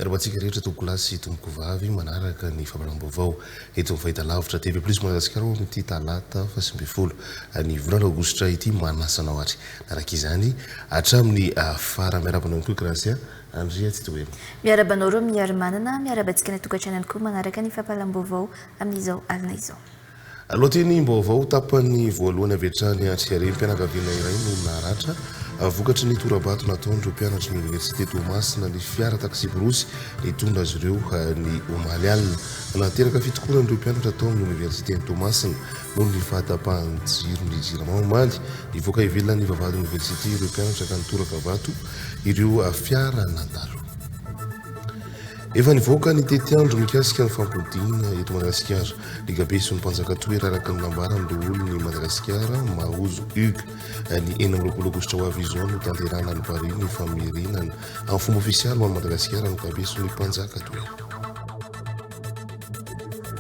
Miarahaba antsika rehetra tompokolahy sy tompokovavy manaraka ny fampahalalam-baovao eto amin'ny fahitalavitra TV Plus Madagasikara ao amin'ity talata faha 19 ny volana aogositra ity. Manasa anao ary araka izany hatramin'ny farany. Miarahaba anao ihany koa Gracia Andriatsitohena. Miarahaba anao Romy Miarimanana, miarahaba antsika any an-tokantrano ihany koa manaraka ny fampahalalam-baovao amin'izao alina izao. Lohatenim-baovao tapany voalohany avy hatrany ary renim-pianakaviana iray no naratra vokatry ny tora-bato nataon'ireo mpianatry ny oniversite Toamasina ny fiara taksiborosy nitondra azy ireo ny omaly alina. Nateraka fitokonana ireo mpianatra tao amin'ny oniversiten'i Toamasina noho ny fahatapahan'ny jiron'ny Jirama omaly. Nivoaka ivelan'ny vavahadin'ny oniversite ireo mpianatra ka nitoraka vato ireo fiara nandalo. Efa nivoaka ny tetiandro mikasika ny fampodiana eto Madagasikara. Ligabe sy ny mpanjaka toera araka ny nambaran'ny loholon'i Madagasikara, Mahozo Hugues. Ny 26 aogositra ho avy izao no tanterahana ny Barea ny famerenana amin'ny fomba ofisialy ho an'i Madagasikara ny kabeson'ny mpanjaka toera.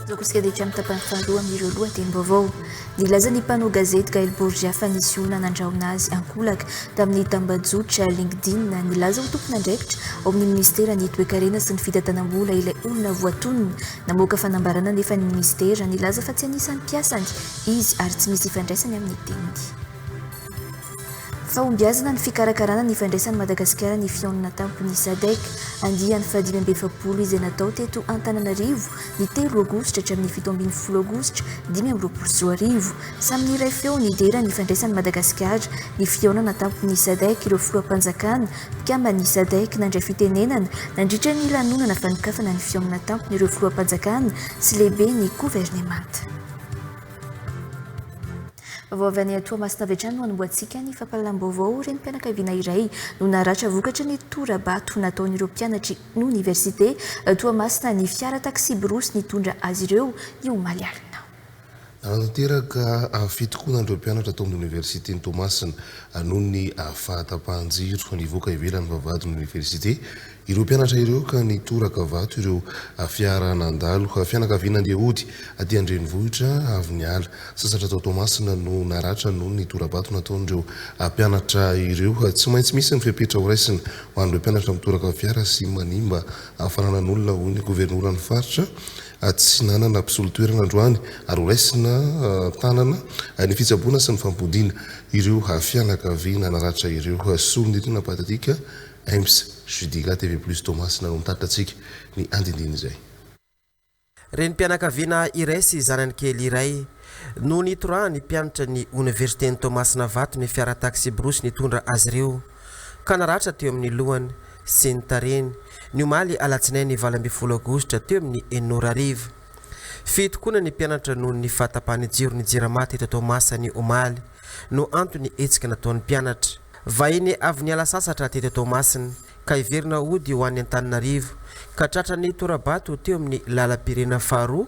Izao kosa dia hatramin'ny tapany faharoa amin'ireo lohatenim-baovao. Nilaza ny mpanao gazety Gaël Borgia fa nisy olona nandrahona azy ankolaka tamin'ny tambajotra LinkedIn. Nilaza ho tompon'andraikitra ao amin'ny minisiteran'ny Toekarena sy ny Fitantanam-bola ilay olona voatonona. Namoaka fanambarana anefa ny minisitera nilaza fa tsy anisan'ny mpiasany izy ary tsy misy ifandraisany amin'ny teniny. Fahombiazana ny fikarakarana ny fandraisan'i Madagasikara ny fihaonana tampon'ny Sadec, andiany faha-45 izay natao teto Antananarivo ny 3 aogositra hatramin'ny 17 aogositra 2025. Samy niray feo nidera ny fandraisan'i Madagasikara ny fihaonana tampon'ny Sadec ireo filoham-panjakana mpikamban'ny Sadec nandray fitenenana nandritra ny lanonana fanokafana ny fihaonana tampon'ireo filoham-panjakana sy lehiben'ny governemanta. Vaovao avy any Toamasina avy hatrany no hanombohantsika ny fampahalalam-baovao. Renim-pianakaviana iray no naratra vokatry ny tora-bato nataon'ireo mpianatry ny oniversite Toamasina ny fiara taksiborosy nitondra azy ireo ny omaly alina. Nanatanteraka fitokonana ireo mpianatra tao amin'ny oniversiten'i Toamasina noho ny fahatapahan-jiro. Nivoaka ivelan'ny vavahadin'ny oniversite Ireo mpianatra ireo ka nitoraka vato ireo fiara nandalo. Fianakaviana andeha hody aty an-drenivohitra avy niala sasatra tao Toamasina no naratra noho ny tora-bato nataon'ireo mpianatra ireo. Tsy maintsy misy ny fepetra horaisina ho an'ireo mpianatra mitoraka fiara sy manimba fananan'olona, hoy ny governoran'ny faritra Atsinanana mpisolo toerana androany ary horaisina an-tanana ny fitsaboana sy ny fampodiana ireo fianakaviana naratra ireo. Solonirina Patrick. Ems Judiga TV Plus Toamasina no mitatitra antsika ny andindinin'izay. Renim-pianakaviana iray sy zanany kely iray no nitorahan'ny mpianatra ny oniversiten'i Toamasina vato ny fiara taksiborosy nitondra azy ireo ka naratra teo amin'ny lohany sy ny tarehiny ny omaly alatsinainy 18 aogositra teo amin'ny 6 ora hariva. Fitokoana ny mpianatra noho ny fahatapahan'ny jiron'ny Jirama teto Toamasina ny omaly no antony hetsika nataon'ny mpianatra. Vahiny avy niala sasatra teto Toamasina ka hiverina hody ho any Antananarivo ka tratran'ny tora-bato teo amin'ny lalam-pirenena faharoa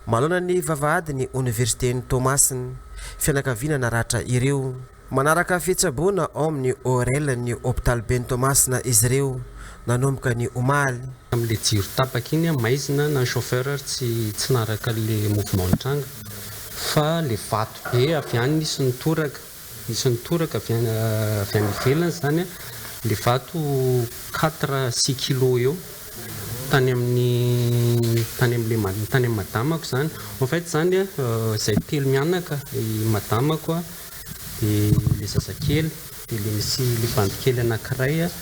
manoloana ny vavahadin'ny oniversiten'i Toamasina. Fianakaviana naratra ireo. Manaraka fitsaboana ao amin'ny ORL ny hopitaliben'i Toamasina izy ireo nanomboka ny omaly. Tamin'ilay jiro tapaka iny maizina na ny chauffeur ary tsy tsy naharaka an'ilay mouvement nitranga fa ilay vato be avy any nisy nitoraka. Nisy nitoraka avy any avy any ivelany izany an, ilay vato quatre six kilos eo tany amin'ny tany amin'ilay ma- tany amin'ny madamako izany. En fait izany an, izahay telo mianaka, i madamako an, dia ilay zazakely, dia ilay misy ilay bandy kely anankiray an,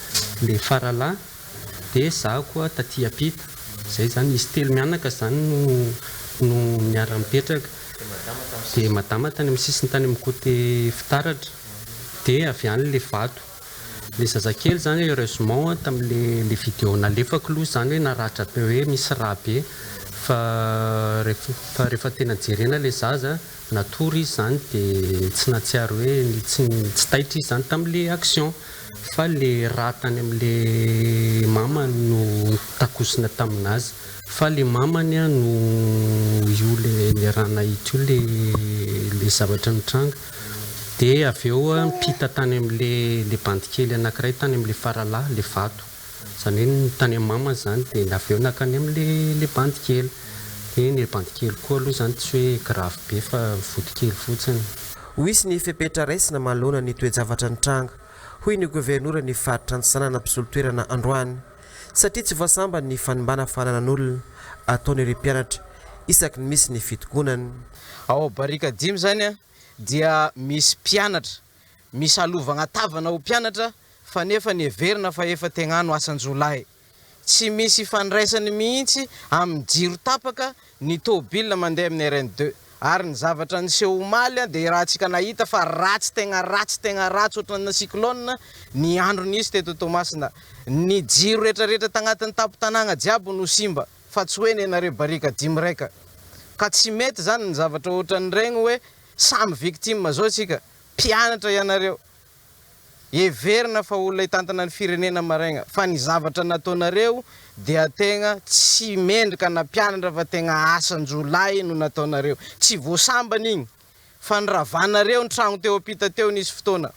ilay faralahy. Dia izaho koa taty ampita. Izay izany, izy telo mianaka izany no no niara-nipetraka. Dia madama tany amin'ny sisiny tany amin'ny côté fitaratra. Dia avy any ilay vato. Ilay zazakely izany heureusement tamin'ilay ilay vidéo nalefako aloha izany hoe naratra be hoe misy rà be. Fa rehefa fa rehefa tena jerena ilay zaza, natory izy izany dia tsy nahatsiaro hoe tsy tsy taitra izy izany tamin'ilay action. fa le rà tany amin'le mamany no nitakosina tamin'azy fa le mamany no io le niarahana nahita io le le zavatra nitranga de avy eo nipita tany amin'le le bandy kely anakiray tany amin'le faralahy le vato zany hoe ny tany amin'ny mamany zany de avy eo nakany amin'le le bandy kely de ny bandy kely koa aloha zany tsy hoe grave be fa voty kely fotsiny. Ho hisy ny fepetra raisina manoloana ny toe-javatra nitranga, hoy ny governoran'ny faritra Antsinanana mpisolo toerana androany, satria tsy voasambany ny fanimbana fananan'olona ataon'ireo mpianatra isaky ny misy ny fitokonana. Ao Barikadimy izany dia misy mpianatra misalovagna tavana ho mpianatra fa nefa ny heverina fa efa tegnano asan-jiolahy. Tsy misy ifandraisany mihitsy amin'ny jiro tapaka ny tôbila mandeha amin'ny RN deux. Ary ny zavatra niseho omaly dia irahantsika nahita fa ratsy tegna ratsy tegna ratsy ohatran'ny cyclone ny andro nisy teto Toamasina. Ny jiro retraretra tagnatin'ny tampon-tanàgna jiaby no simba fa tsy hoe nenareo barikadimy raika. Ka tsy mety zany ny zavatra ohatran'iregny hoe samy victime zao tsika. Mpianatra ianareo. Heverina fa olona hitantana ny firenena maraigna fa ny zavatra nataonareo dia tegna tsy mendrika na mpianatra fa tegna asan-jiolahy no nataonareo. Tsy vao sambany igny fa niravanareo ny tragno teo ampita teo nisy fotoana.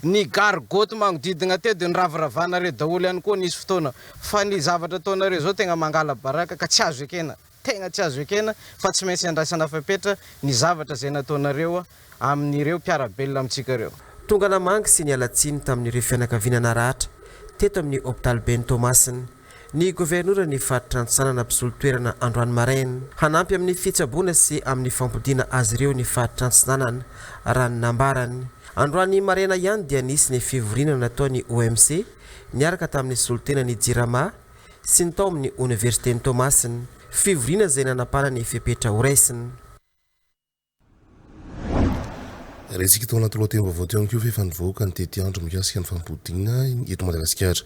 Ny gargotte magnodidigna teo dia niraviravanareo daholo ihany koa nisy fotoana fa ny zavatra ataonareo zao tegna mangala baraka ka tsy azo ekena. Tegna tsy azo ekena fa tsy maintsy andraisana fepetra ny zavatra izay nataonareo amin'ireo mpiara-belona amintsika ireo. Tonga namangy sy niala tsiny tamin'ireo fianakaviana naratra teto amin'ny hopitaliben'i Toamasina ny governoran'ny faritra Antsanana mpisolo toerana androany maraina. Hanampy amin'ny fitsaboana sy amin'ny fampodiana azy ireo ny faritra Antsinanana, raha ny nambarany. Androany maraina ihany dia nisy ny fivoriana nataon'ny OMC niaraka tamin'ny solontenan'ny Jirama sy ny tao amin'ny Oniversiten'i Toamasina, fivoriana izay nanapahana ny fepetra horaisina. Rentsika tao anaty lohatenim-baovao teo ihany koa fa efa nivoaka ny tetiandro mikasika ny fampodiana eto Madagasikara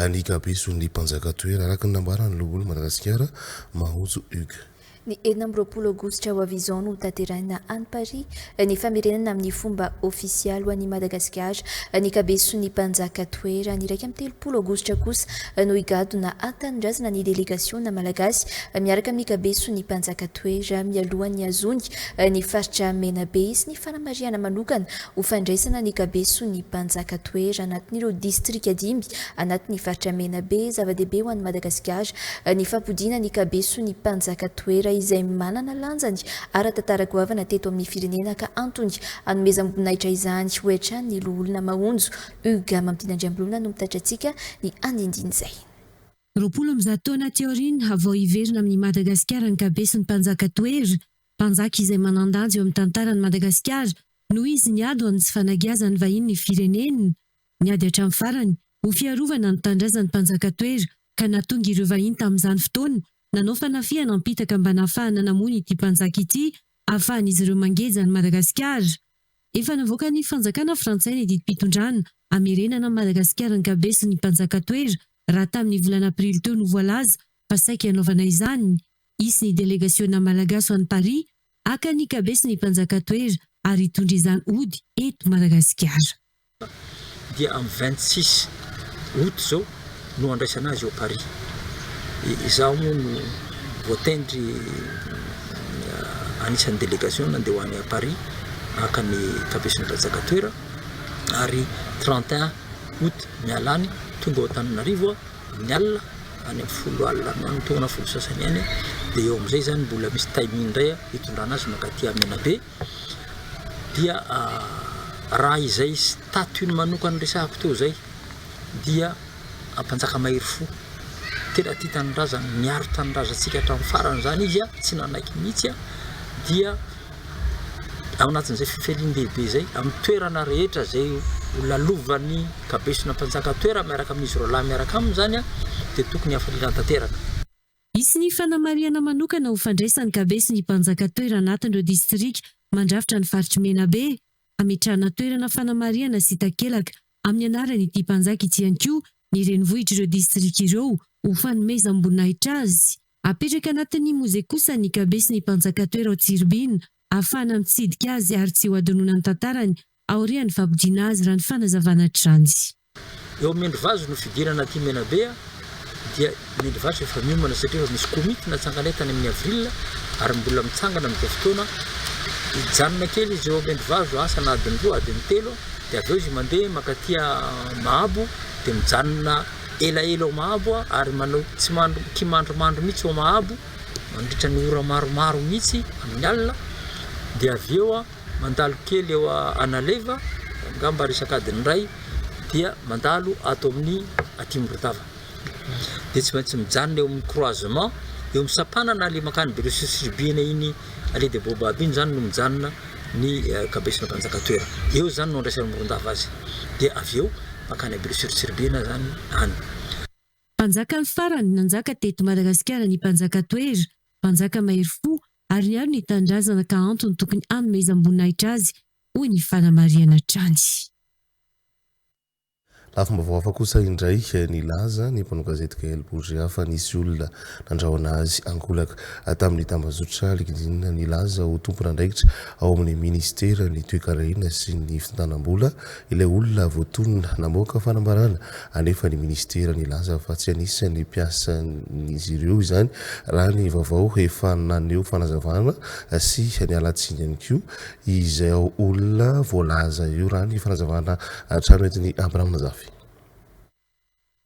an'i Kabeson'ny Mpanjaka Toera, araka ny nambaran'ny Loholon'i Madagasikara, Mahojo Hugues. Ny 26 aogositra ho avy izao no hotanterahina any Paris ny famerenana amin'ny fomba ofisialy ho an'i Madagasikara ny kabeson'ny mpanjaka Toera. Ny 31 aogositra kosa no higadona an-tanindrazana ny delegasiona malagasy miaraka amin'ny kabeson'ny mpanjaka Toera mialohan'ny hahazoany ny faritra Menabe. Hisy ny fanamarihana manokana ho fandraisana ny kabeson'ny mpanjaka Toera anatin'ireo distrika dimy anatin'ny faritra Menabe. Zava-dehibe ho an'i Madagasikara ny fampodiana ny kabeson'ny mpanjaka Toera izay manana lanjany ara-tantara goavana teto amin'ny firenena ka antony hanomezam-boninahitra izany, hoy hatrany ny loholona Mahonjo Hugues Mampiana Andriambololona no mitatitra antsika ny andinindin'izay. 120 taona aty aoriana vao hiverina amin'i Madagasikara ny kabeson'ny mpanjaka Toera, mpanjaka izay manan-danja eo amin'ny tantaran'i Madagasikara noho izy niady ho an'ny tsy fanagiazan'ny vahiny ny firenena. Niady hatramin'ny farany ho fiarovana ny tanindrazan'ny mpanjaka Toera ka nahatonga ireo vahiny tamin'izany fotoana nanao fanafihana ampitaka mba nahafahana namono ity mpanjaka ity ahafahan'izy ireo mangeja an'i Madagasikara. Efa navoakan'ny fanjakana frantsay ny didim-pitondrana hamerenana an'i Madagasikara ny kabeson'ny mpanjaka Toera raha tamin'ny volana aprily teo no voalaza fa saika hanaovana izany. Hisy ny delegasiona malagasy ho any Paris haka ny kabeson'ny mpanjaka Toera ary hitondra izany hody eto Madagasikara. Dia amin'ny 26 août izao no handraisana azy ao Paris. Izaho moa no voatendry anisan'ny délégation nandeha ho any Paris haka ny kabeson'ny mpanjaka Toera ary 31 août miala any tonga ao Antananarivo aho amin'ny alina any amin'ny folo alina any ho any tonga na folo sasany any dia eo amin'izay izany mbola misy timing indray hitondrana azy mankaty Menabe. Dia raha izay statut-ny manokana resahako teo izay dia mpanjaka mahery fo, tena tia tanindrazana, niaro tanindrazantsika hatramin'ny farany izany izy, tsy nanaiky mihitsy, dia ao anatin'izay fifalian-dehibe izay, amin'ny toerana rehetra izay ho lalovan'ny kabesona mpanjaka toera miaraka amin'izy roalahy miaraka aminy izany dia tokony hafaliana tanteraka. Hisy ny fanamarihana manokana ho fandraisan'ny Kabesy ny mpanjaka toera anatin'ireo distrika mandrafitra ny faritr'i Menabe. Hametrahana toerana fanamarihana sy takelaka amin'ny anaran'ity mpanjaka ity ihany koa ny renivohitr'ireo distrika ireo ho fanomezam-boninahitra azy. Hapetraka anatin'ny mozea kosa ny Kabesy ny mpanjaka toera ao Tsiribihina ahafahana mitsidika azy ary tsy ho adinoina ny tantarany aorian'ny fampodiana azy raha ny fanazavana hatrany. Eo Miandrivazo no fidirana aty Menabe dia Miandrivazo efa miomana satria efa misy komity natsanganay tany amin'ny avril ary mbola mitsangana amin'izao fotoana. Hijanona kely izy eo Miandrivazo asa na adiny roa, adiny telo dia avy eo izy mandeha mankaty Mahabo dia mijanona elaela ao Mahabo ary manao tsy mandry kimandrimandry mihitsy ao Mahabo mandritra ny ora maromaro mihitsy amin'ny alina dia avy eo mandalo kely eo Analeva angamba resaka adiny iray dia mandalo ato amin'ny aty Morondava dia tsy maintsy mijanona eo amin'ny croisement eo amin'ny sampanana le mankany Belo-sur-Tsiribihina iny Allée de Baobab iny zany no mijanona ny kabesina mpanjaka toera eo zany no andraisan'i Morondava azy dia avy eo mankany Belo-sur-Tsiribihina zany any. Mpanjaka farany nanjaka teto Madagasikara ny mpanjaka Toera, mpanjaka mahery fo ary niaro ny tanindrazana ka antony tokony hanomezam-boninahitra azy, hoy ny fanamarihana hatrany. Lafim-baovao hafa kosa indray, nilaza ny mpanao gazety Gaël Bourgeat fa nisy olona nandrahona azy ankolaka tamin'ny tambajotra LinkedIn nilaza ho tompon'andraikitra ao amin'ny minisiteran'ny toekarena sy ny fitantanam-bola ilay olona voatonona. Namoaka fanambarana anefa ny minisitera nilaza fa tsy anisan'ny mpiasan'izy ireo izany raha ny vaovao efa naneho fanazavana sy niala tsiny ihany koa Izao olona voalaza io raha ny fanazavana hatrany entin'i Abraham Zafy.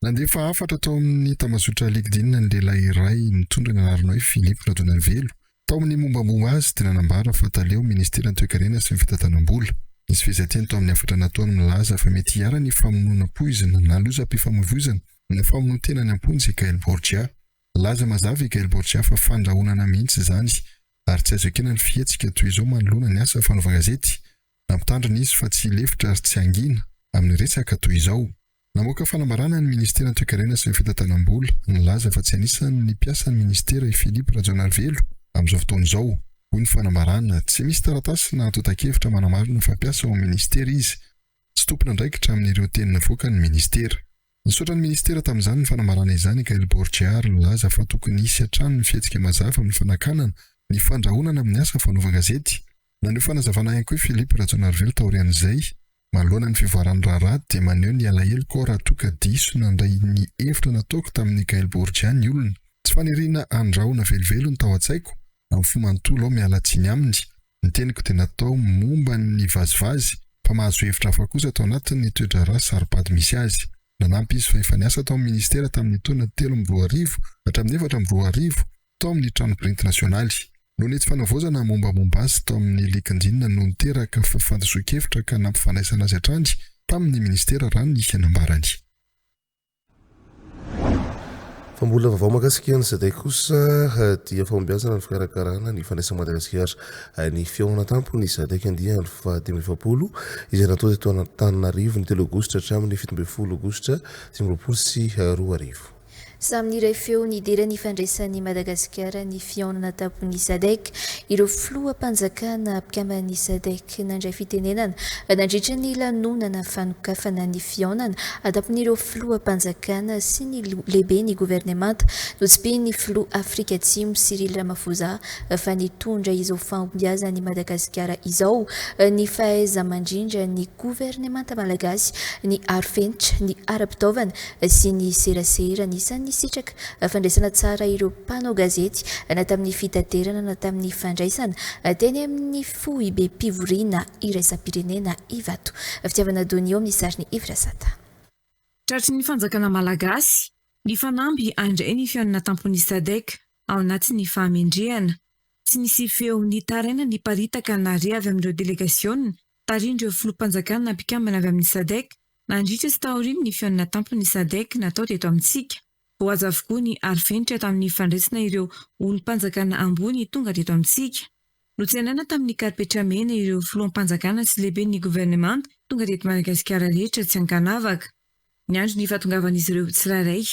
Nandefa hafatra tao amin'ny tambazotra LinkedIn ny lehilahy iray mitondra ny anarana hoe Philippe Rajaonarivelo. Tao amin'ny mombamomba azy dia nanambara fa tale ao Ministeran'ny Toekarena sy ny Fitantanam-bola. Nisy fehezanteny tao amin'ny hafatra nataony milaza fa mety hiharan'ny famonoana poizina na lozam-pifamoivoizana na famonoan-tena any am-ponja i Gaël Borgia. Nilaza mazava i Gaël Borgia fa fandrahonana mihitsy izany ary tsy azo ekena ny fihetsika toy izao manoloana ny asa fanaovan-gazety. Nampitandrina izy fa tsy hilefitra ary tsy hangina amin'ny resaka toy izao. Namoaka fanambarana ny Ministeran'ny Toekarena sy ny Fitantanam-bola nilaza fa tsy anisan'ny mpiasan'ny Ministera i Philippe Rajaonarivelo amin'izao fotoana izao. Hoy ny fanambarana, tsy misy taratasy na antontan-kevitra manamarina fa mpiasa ao amin'ny Ministera izy. Tsy tompon'andraikitra amin'ireo teny navoakan'ny Ministera. Nisaotra ny Ministera tamin'izany fanambarana izany i Gaël Borgia ary nilaza fa tokony hisy hatrany ny fihetsika mazava amin'ny fanakanana ny fandrahonana amin'ny asa fanaovan-gazety. Naneho fanazavana ihany koa i Philippe Rajaonarivelo taorian'izay. Manoloana ny fivoaran'ny raharaha dia maneho ny alaheloko aho raha toa ka diso nandray ny hevitra nataoko tamin'i Gaël Borgia ny olona. Tsy faniriana handrahona velively no tao an-tsaiko, amin'ny fo manontolo aho miala tsiny aminy. Ny teniko dia natao momba ny vazivazy fa mahazo hevitra hafa kosa tao anatin'ny toe-draharaha saro-pady misy azy. Nanampy izy fa efa niasa tao amin'ny minisitera tamin'ny taona 2003 hatramin'ny 2004 tao amin'ny trano printy nasionaly. Noho ny tsy fanavaozana mombamomba azy tao amin'ny LinkedIn no niteraka fandisoan-kevitra ka nampifandraisana azy hatrany tamin'ny minisitera raha ny nambarany. Fa mbola vaovao mahakasika ny Sadec kosa dia fahombiazana ny fikarakarana ny fandraisan'i Madagasikara ny fihaonana tampon'ny Sadec andiany faha-45 izay natao teto Antananarivo ny 3 aogositra hatramin'ny 17 aogositra 2025. Samy niray feo nidera ny fandraisan'i Madagasikara ny fihaonana tampon'ny Sadec ireo filoham-panjakana mpikamban'ny Sadec nandray fitenenana nandritra ny lanonana fanokafana ny fihaonana Adapin'ireo filoham-panjakana sy ny lehiben'ny governemanta, notsipihin'ny filoha Afrika Atsimo Cyril Ramaphosa fa nitondra izao fahombiazan'i Madagasikara izao ny fahaiza-mandrindra ny governemanta malagasy, ny arofenitra, ny ara-pitaovana sy ny serasera. Anisan'ny nisitraka fandraisana tsara ireo mpanao gazety na tamin'ny fitaterana na tamin'ny fandraisana teny amin'ny foibem-pivoriana iraisam-pirenena Ivato. Fitiavana Donia ao amin'ny sarin'i Yves Rasata. Tratry ny fanjakana malagasy ny fanamby handray ny fihaonana tampon'ny Sadec ao anatin'ny fahamendrehana. Tsy nisy feo nitaraina niparitaka na re avy amin'ireo delegasiona tarihin'ireo filoham-panjakana mpikambana avy amin'ny Sadec nandritra sy taorian'ny fihaonana tampon'ny Sadec natao teto amintsika. Voahaja avokoa ny arofenitra tamin'ny fandraisana ireo olom-panjakana ambony tonga teto amintsika. Notsenaina tamin'ny karipetra mena ireo filoham-panjakana sy lehiben'ny governemanta tonga teto Madagasikara rehetra tsy ankanavaka. Niandry ny fahatongavan'izy ireo tsirairay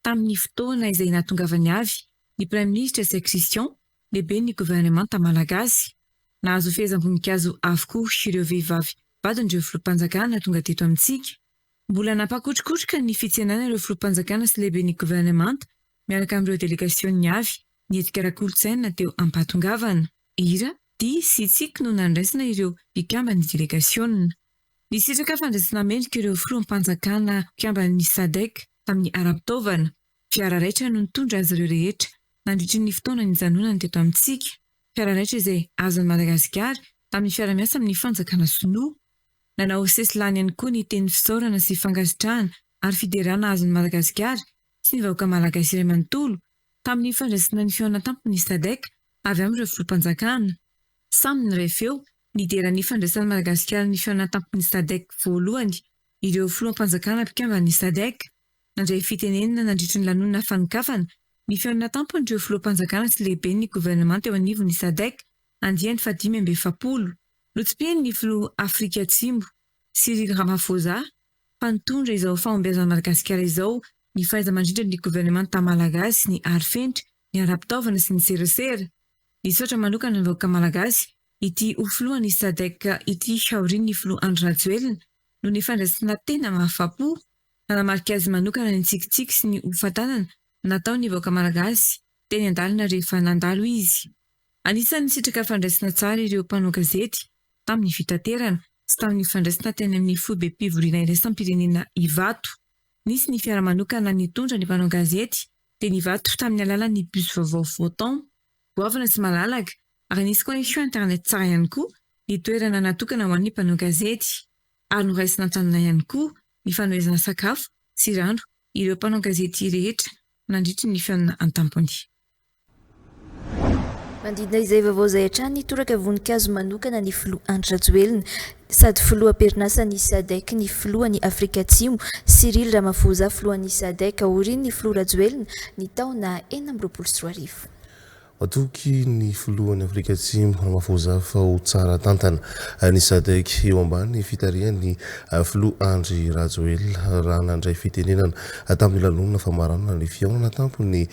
tamin'ny fotoana izay nahatongavany avy ny Praiminisitra Ntsay Christian, lehiben'ny governemanta malagasy. Nahazo fehezam-boninkazo avokoa ireo vehivavy vadin'ireo filoham-panjakana tonga teto amintsika. Mbola nampakotrokotroka ny fitsenana ireo filoham-panjakana sy lehiben'ny governemanta miaraka amin'ireo delegasioniny avy ny hetsika ara-kolontsaina teo am-pahatongavana. Hira, dihy sy tsiky no nandraisana ireo mpikamban'ny delegasiona. Nisitraka fandraisana mendrika ireo filoham-panjakana mpikamban'ny Sadc tamin'ny ara-pitaovana. Fiara raitra no nitondra azy ireo rehetra nandritry ny fotoana nijanonany teto amintsika. Fiara raitra izay azon'i Madagasikara tamin'ny fiara-miasa amin'ny fanjakana sinoa. Nanao sesilany ihany koa ny teny fisaorana sy fankasitrahana ary fiderana azon'i Madagasikara sy ny vahoaka malagasy iray manontolo tamin'ny fandraisana ny fihaonan-tampon'ny Sadec avy amin'ireo filoham-panjakana. Samy niray feo nidera ny fandraisan'i Madagasikara ny fihaonan-tampon'ny Sadec voalohany ireo filoham-panjakana mpikamban'ny Sadec. Nandray fitenenana nandritry ny lanonana fanokafana ny fihaonan-tampon'ireo filoham-panjakana sy lehiben'ny governemanta eo anivon'ny Sadec andiany fahadimy amby efapolo. Notsipihin'ny filoha Afrika Atsimo, Cyril Ramaphosa, fa nitondra izao fahombiazan'i Madagasikara izao ny fahaiza-mandrindra ny governemanta malagasy, ny arifenitra, ny ara-pitaovana sy ny serasera. Nisaotra manokana ny vahoaka malagasy ity ho filohan'ny Sadec ity aorian'ny filoha Andry Rajoelina noho ny fandraisana tena mahafapo. Nanamarika azy manokana ny tsikitsiky sy ny hofantanana nataon'ny vahoaka malagasy teny an-dalana rehefa nandalo izy. Anisan'ny nisitraka fandraisana tsara ireo mpanao gazety tamin'ny fitaterana sy tamin'ny fandraisana teny amin'ny foibem-pivoriana iraisam-pirenena Ivato. Nisy ny fiara manokana nitondra ny mpanao gazety teny Ivato tamin'ny alalan'ny bus vaovao Foton, goavana sy malalaka, ary nisy connexion internet tsara ihany koa ny toerana natokana ho an'ny mpanao gazety. Ary noraisina an-tanana ihany koa ny fanomezana sakafo sy rano ireo mpanao gazety rehetra nandritry ny fihaonana an-tampony. Manodidina izay vaovao izay hatrany, nitoraka voninkazo manokana ny filoha Andry Rajoelina sady filoha am-perinasan'ny Sadec ny filohan'i Afrika Atsimo, Cyril Ramaphosa, filohan'ny Sadec aorian'ny filoha Rajoelina ny taona 2026. Matoky ny filohan'i Afrika Atsimo, Ramaphosa, fa ho tsara tantana ny Sadec eo ambany fitarihan'ny filoha Andry Rajoelina raha nandray fitenenana tamin'ny lanonana famaranana ny fihaonana tampon'ny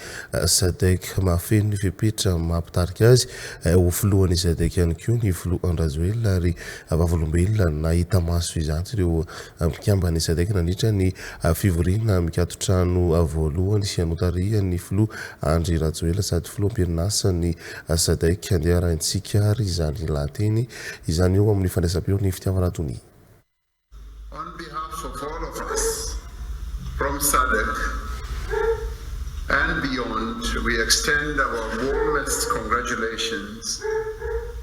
Sadec. Mahafeno ny fepetra maha-mpitarika azy ho filohan'ny Sadec ihany koa ny filoha Andry Rajoelina ary vavolombelona nahita maso izany ireo Mpikamban'ny Sadec nandritra ny fivoriana mikaton-trano voalohany notarihan'ny filoha Andry Rajoelina sady filoham-pirin'asan'ny Sadec. Andeha arahintsika ary izany lahateny izany eo amin'ny fandraisam-peon'ny Fitiavana Tonia. On behalf of all of us from SADC and beyond, we extend our warmest congratulations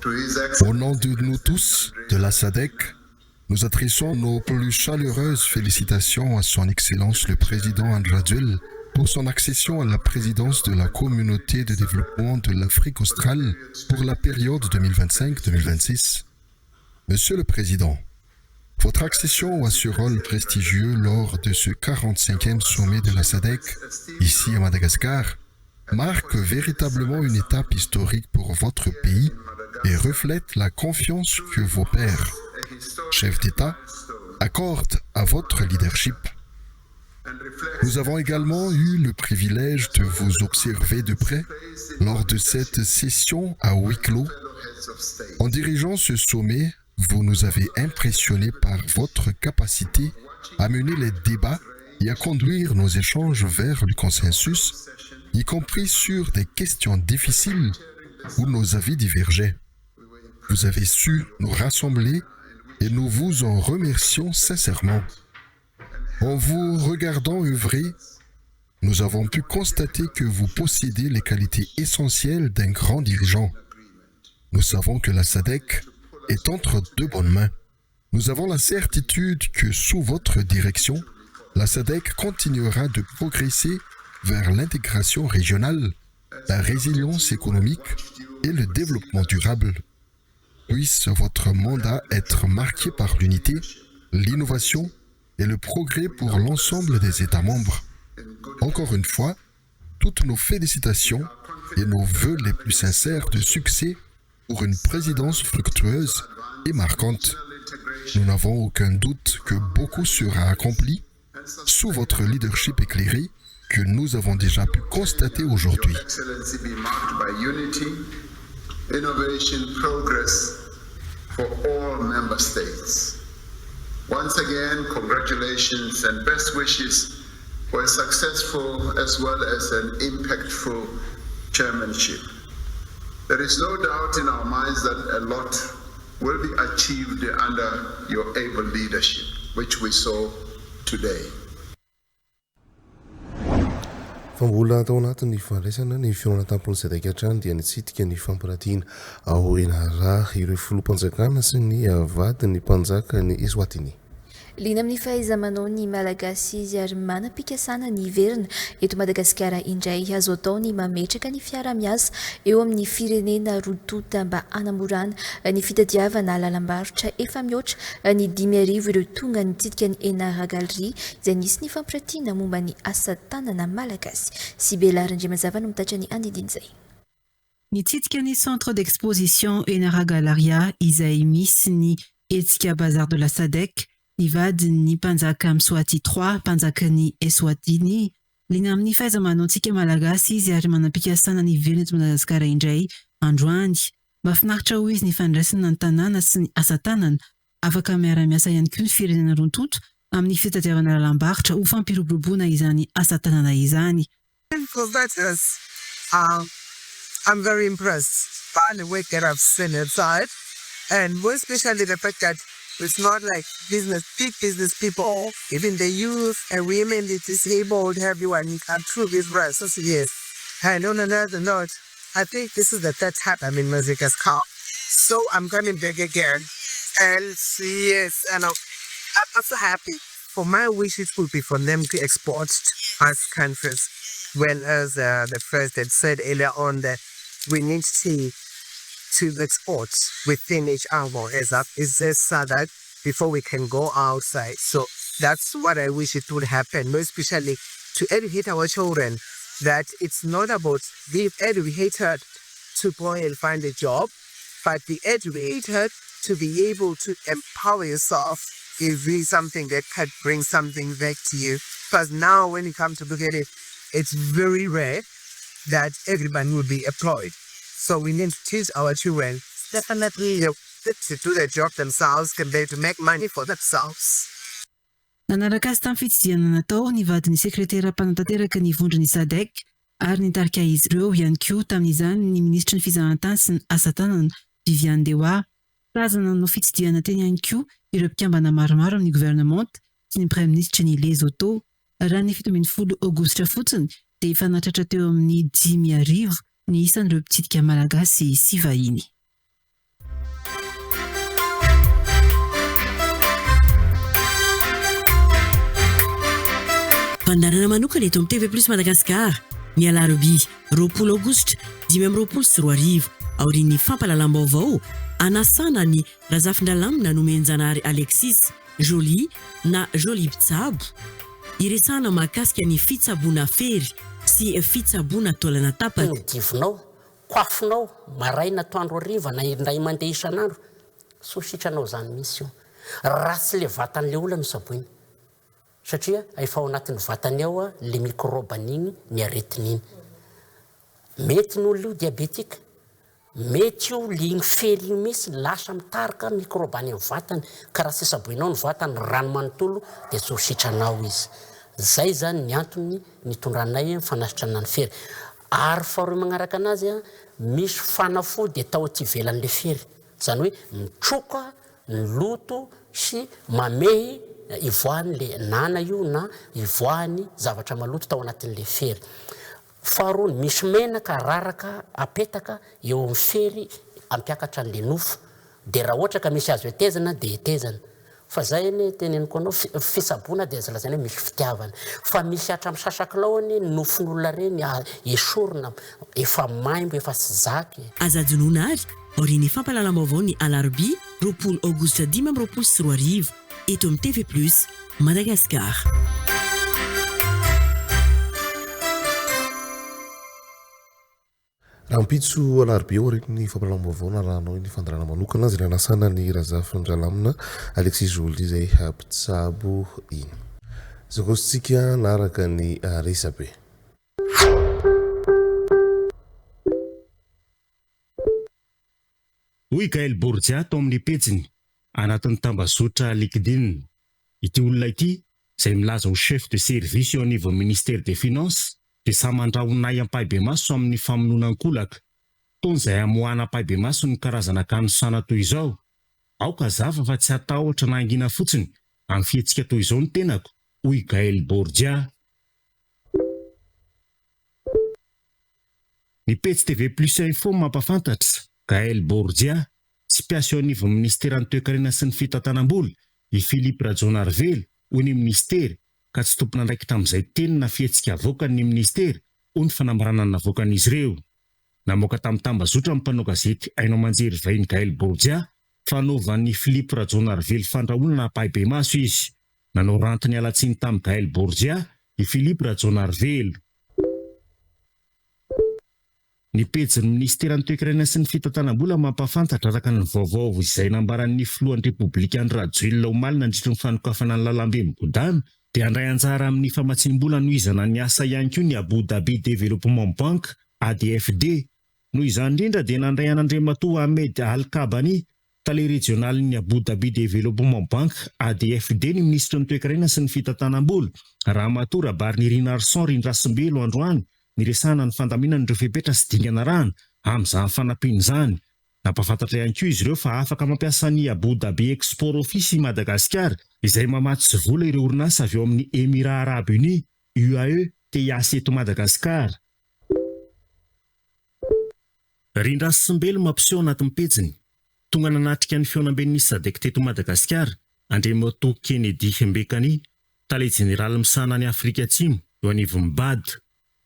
to His Au nom de nous tous, de la SADC, nous adressons nos plus chaleureuses félicitations à son Excellence le Président Andry Rajoelina pour son accession à la présidence de la Communauté de développement de l'Afrique australe pour la période 2025-2026. Monsieur le Président, votre accession à ce rôle prestigieux lors de ce 45e sommet de la SADC, ici à Madagascar, marque véritablement une étape historique pour votre pays et reflète la confiance que vos pairs, chefs d'État, accordent à votre leadership. Nous avons également eu le privilège de vous observer de près lors de cette session à huis clos. En dirigeant ce sommet, vous nous avez impressionnés par votre capacité à mener les débats et à conduire nos échanges vers le consensus, y compris sur des questions difficiles où nos avis divergeaient. Vous avez su nous rassembler et nous vous en remercions sincèrement. En vous regardant œuvrer, nous avons pu constater que vous possédez les qualités essentielles d'un grand dirigeant. Nous savons que la SADC est entre de bonnes mains. Nous avons la certitude que sous votre direction, la SADC continuera de progresser vers l'intégration régionale, la résilience économique et le développement durable. Puisse votre mandat être marqué par l'unité, l'innovation et le progrès pour l'ensemble des États membres. Encore une fois, toutes nos félicitations et nos vœux les plus sincères de succès pour une présidence fructueuse et marquante. Nous n'avons aucun doute que beaucoup sera accompli sous votre leadership éclairé que nous avons déjà pu constater aujourd'hui. Innovation, progress for all member states. Once again, congratulations and best wishes for a successful as well as an impactful chairmanship. There is no doubt in our minds that a lot will be achieved under your able leadership, which we saw today. Fa mbola tao anatin'ny fandraisana ny fihaonana tampon'ny Sadec hatrany dia nitsidika ny fampiratiana ao Enara ireo filoham-panjakana sy ny vadin'ny mpanjakan'i Eswatini. Liana amin'ny fahaiza-manao ny Malagasy izy ary manam-pikasana ny hiverina eto Madagasikara indray. Azo atao ny mametraka ny fiaraha-miasa eo amin'ny firenena roa tonta mba hanamorana ny fitadiavana lalam-barotra. Efa mihoatra ny 5000 ireo tonga nitsidika ny Enara Galerie izay nisy ny fampiratiana momba ny asa tanana malagasy. Sibela Randriamazava no mitatitra ny andindin'izay. Nitsidika ny Centre d'exposition Enara Galaria izay misy ny hetsika Bazar de la Sadec ny vadin'ny mpanjaka Mswati ii, mpanjakan'i Eswatini. Liana amin'ny fahaiza-manaontsika Malagasy izy ary manam-pikasana ny hiverina eto Madagasikara indray androany. Mahafinaritra hoy izy ny fandraisana ny tanàna sy ny asa tanana. Afaka miara-miasa ihany koa ny firenena roa tonta amin'ny fitadiavana lalam-barotra ho fampiroboroboana izany asa tanana izany. For starters, I'm very impressed by the work that I've seen inside and more especially the fact that it's not like business, big business people, even the youth and women, the disabled, everyone can through this process. Yes. And on another note, I think this is the third time I'm in Madagascar. So I'm coming back again. And yes, and I'm, I'm so happy. For my wish, it would be for them to export to us countries. When, as the president said earlier on, that we need to to export within each other as a is this SADC before we can go outside. So that's what I wish it would happen, more especially to educate our children that it's not about being educated to go and find a job, but be educated to be able to empower yourself is really something that could bring something back to you. Because now when you come to look at it, it's very rare that everyone will be employed. So we need to teach our children definitely you know, to do their job themselves, can be to make money for themselves. Nanaraka azy tamin'ny fitsidihana natao ny vadin'ny sekretera mpanatanteraka ny vondron'ny Sadec ary nitarika izy ireo ihany koa tamin'izany ny minisitry ny fizahantany sy ny asa tanana, Viviane Dewa. Tazana nanao fitsidihana teny ihany koa ireo mpikambana maromaro amin'ny governemanta sy ny praiminisitry ny Lesotho. Raha ny 17 aogositra fotsiny dia efa nahatratra teo amin'ny 5000 ny isan'ireo mpitsidika malagasy sy vahiny. Fandaharana manokana eto amin'ny TV Plus Madagascar ny alarobia 20 aogositra 2025 aorian'ny fampahalalam-baovao hanasana an'i Razafindralamina Nomenjanahary Alexis Jolie na Jolie mpitsabo hiresahana mahakasika ny fitsaboana fery sy fitsaboana taolana tapaka. Hodivinao Koafinao maraina atoandro hariva na indray mandeha isan'andro, tsy ho sitranao izany mihitsy io. Raha tsy le vatan'le olona no tsaboina. Satria efa ao anatin'ny vatany ao le microbe an'iny ny aretina iny. Mety ny olona io diabetique, mety io le iny fery iny mihitsy lasa mitarika microbe any amin'ny vatany, ka raha tsy tsaboinao ny vatany, rano manontolo dia tsy ho sitranao izy. Zay zany ny antony nitondranay ny fanasitranana ny fery. Ary faharoy magnaraka anazy a, misy fanafody atao aty ivelan'le fery, zany hoe mitroka ny loto sy mamehy ivoahan'le nana io na ivoahan'ny zavatra maloto tao anatin'le fery. Faharoa, misy menaka araraka apetaka eo amin'ny fery ampiakatra an'le nofo, de raha ohatra ka misy azo hetezana de hetezana. Fa zay anie teneniko anao, fitsaboana dia azo lazaina hoe misy fitiavana. Fa misy hatramin'ny sasakilao anie ny nofon'olona ireny esorina, efa maimbo, efa tsy zaka e. Aza adinoina ary, aorian'ny fampahalalam-baovao ny alarobia 20 aogositra 2025 eto amin'ny TV Plus Madagascar. Rahampitso alarobia aorian'ny fampahalalam-baovao narahanao iny fandaharana manokana izay nanasana an'i Razafindralamina Alexis Joly izay mpitsabo iny. Izao kosa isika hanaraka ny resabe. Hoy Gaël Borgia tao amin'ny pejiny anatin'ny tambazotra LinkedIn. Ity olona ity, izay milaza ho chef de service eo anivon'ny ministère des finances, dia samy mandrahona ahy ampahibemaso amin'ny famonoana ankolaka. Fotoana izay hamoahana ampahibemaso ny karazana kanosana toy izao. Aoka hazava fa tsy hatahotra na hangina fotsiny amin'ny fihetsika toy izao ny tenako, hoy Gaël Borgia. Ny pejy TV Plus Info mampahafantatra, Gaël Borgia, tsy mpiasa eo anivon'ny minisiteran'ny Toekarena sy ny Fitantanam-bola, i Philippe Rajaonarivelo, hoy ny minisitera, ka tsy tompon'andraikitra amin'izay teny na fihetsika avoakany ny minisitera, hoy ny fanambarana navoakan'izy ireo. Namoaka tamin'ny tambazotra ny mpanao gazety haino aman-jery vahiny Gaël Borgia fa hanaovan'i Philippe Rajaonarivelo fandrahonana ampahibemaso izy. Nanao ranty niala tsiny tamin'i Gaël Borgia i Philippe Rajaonarivelo. Ny pejin'ny minisiteran'ny Toekarena sy ny Fitantanam-bola mampahafantatra araka ny vaovao izay nambaran'ny filohan'ny Repoblika Andry Rajoelina omaly nandritry ny fanokafana ny lalambe migodàna dia handray anjara amin'ny famatsiam-bola hanohizana ny asa ihany koa ny Abu Dhabi Development Bank, ADFD. Noho izany indrindra dia nandray an'Andriamatoa Ahmed Al Kabani, Tale rejionalin'ny Abu Dhabi Development Bank, ADFD, ny minisitry ny Toekarena sy ny Fitantanam-bola, Ramatoa Rabarinirinarison Rindrasimbelo androany niresahana ny fandaminana ireo fepetra sy dingana arahana amin'izany fanampiana izany. Nampahafantatra ihany koa izy ireo fa afaka mampiasa ny Abu Dhabi Export Office i Madagasikara izay mamatsy vola ireo orinasa avy ao amin'ny Emirats Arabes Unis, UAE, te hiasa eto Madagasikara. Rindrasimbelo mampiseho anatin'ny pejiny. Tonga nanatrika ny fihaonamben'ny Sadec teto Madagasikara, Andriamatoa Kennedy Mbekani, Tale jeneraly misahana an'i Afrika Atsimo, eo anivon'ny Bad.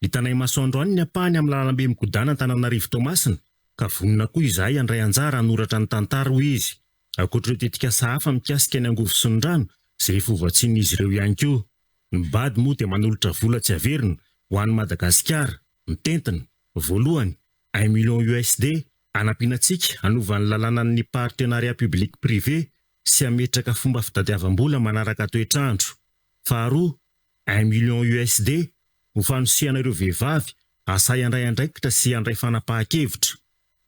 Hitanay maso androany ny ampahany amin'ny lalambe migodàna Antananarivo Toamasina, ka vonona koa izahay handray anjara hanoratra ny tantara, hoy izy. Ankoatra ireo tetikasa hafa mikasika ny angovo sy ny rano, izay efa hovatsian'izy ireo ihany koa. Ny Bad moa dia manolotra vola tsy averina ho an'i Madagasikara, mitentina, voalohany, un million USD, hanampiana antsika hanova ny lalànan'ny partenariat public privé sy hametraka fomba fitadiavam-bola manaraka toetr'andro. Faharoa, un million USD, ho fanosehana ireo vehivavy hahasahy handray andraikitra sy handray fanapahan-kevitra.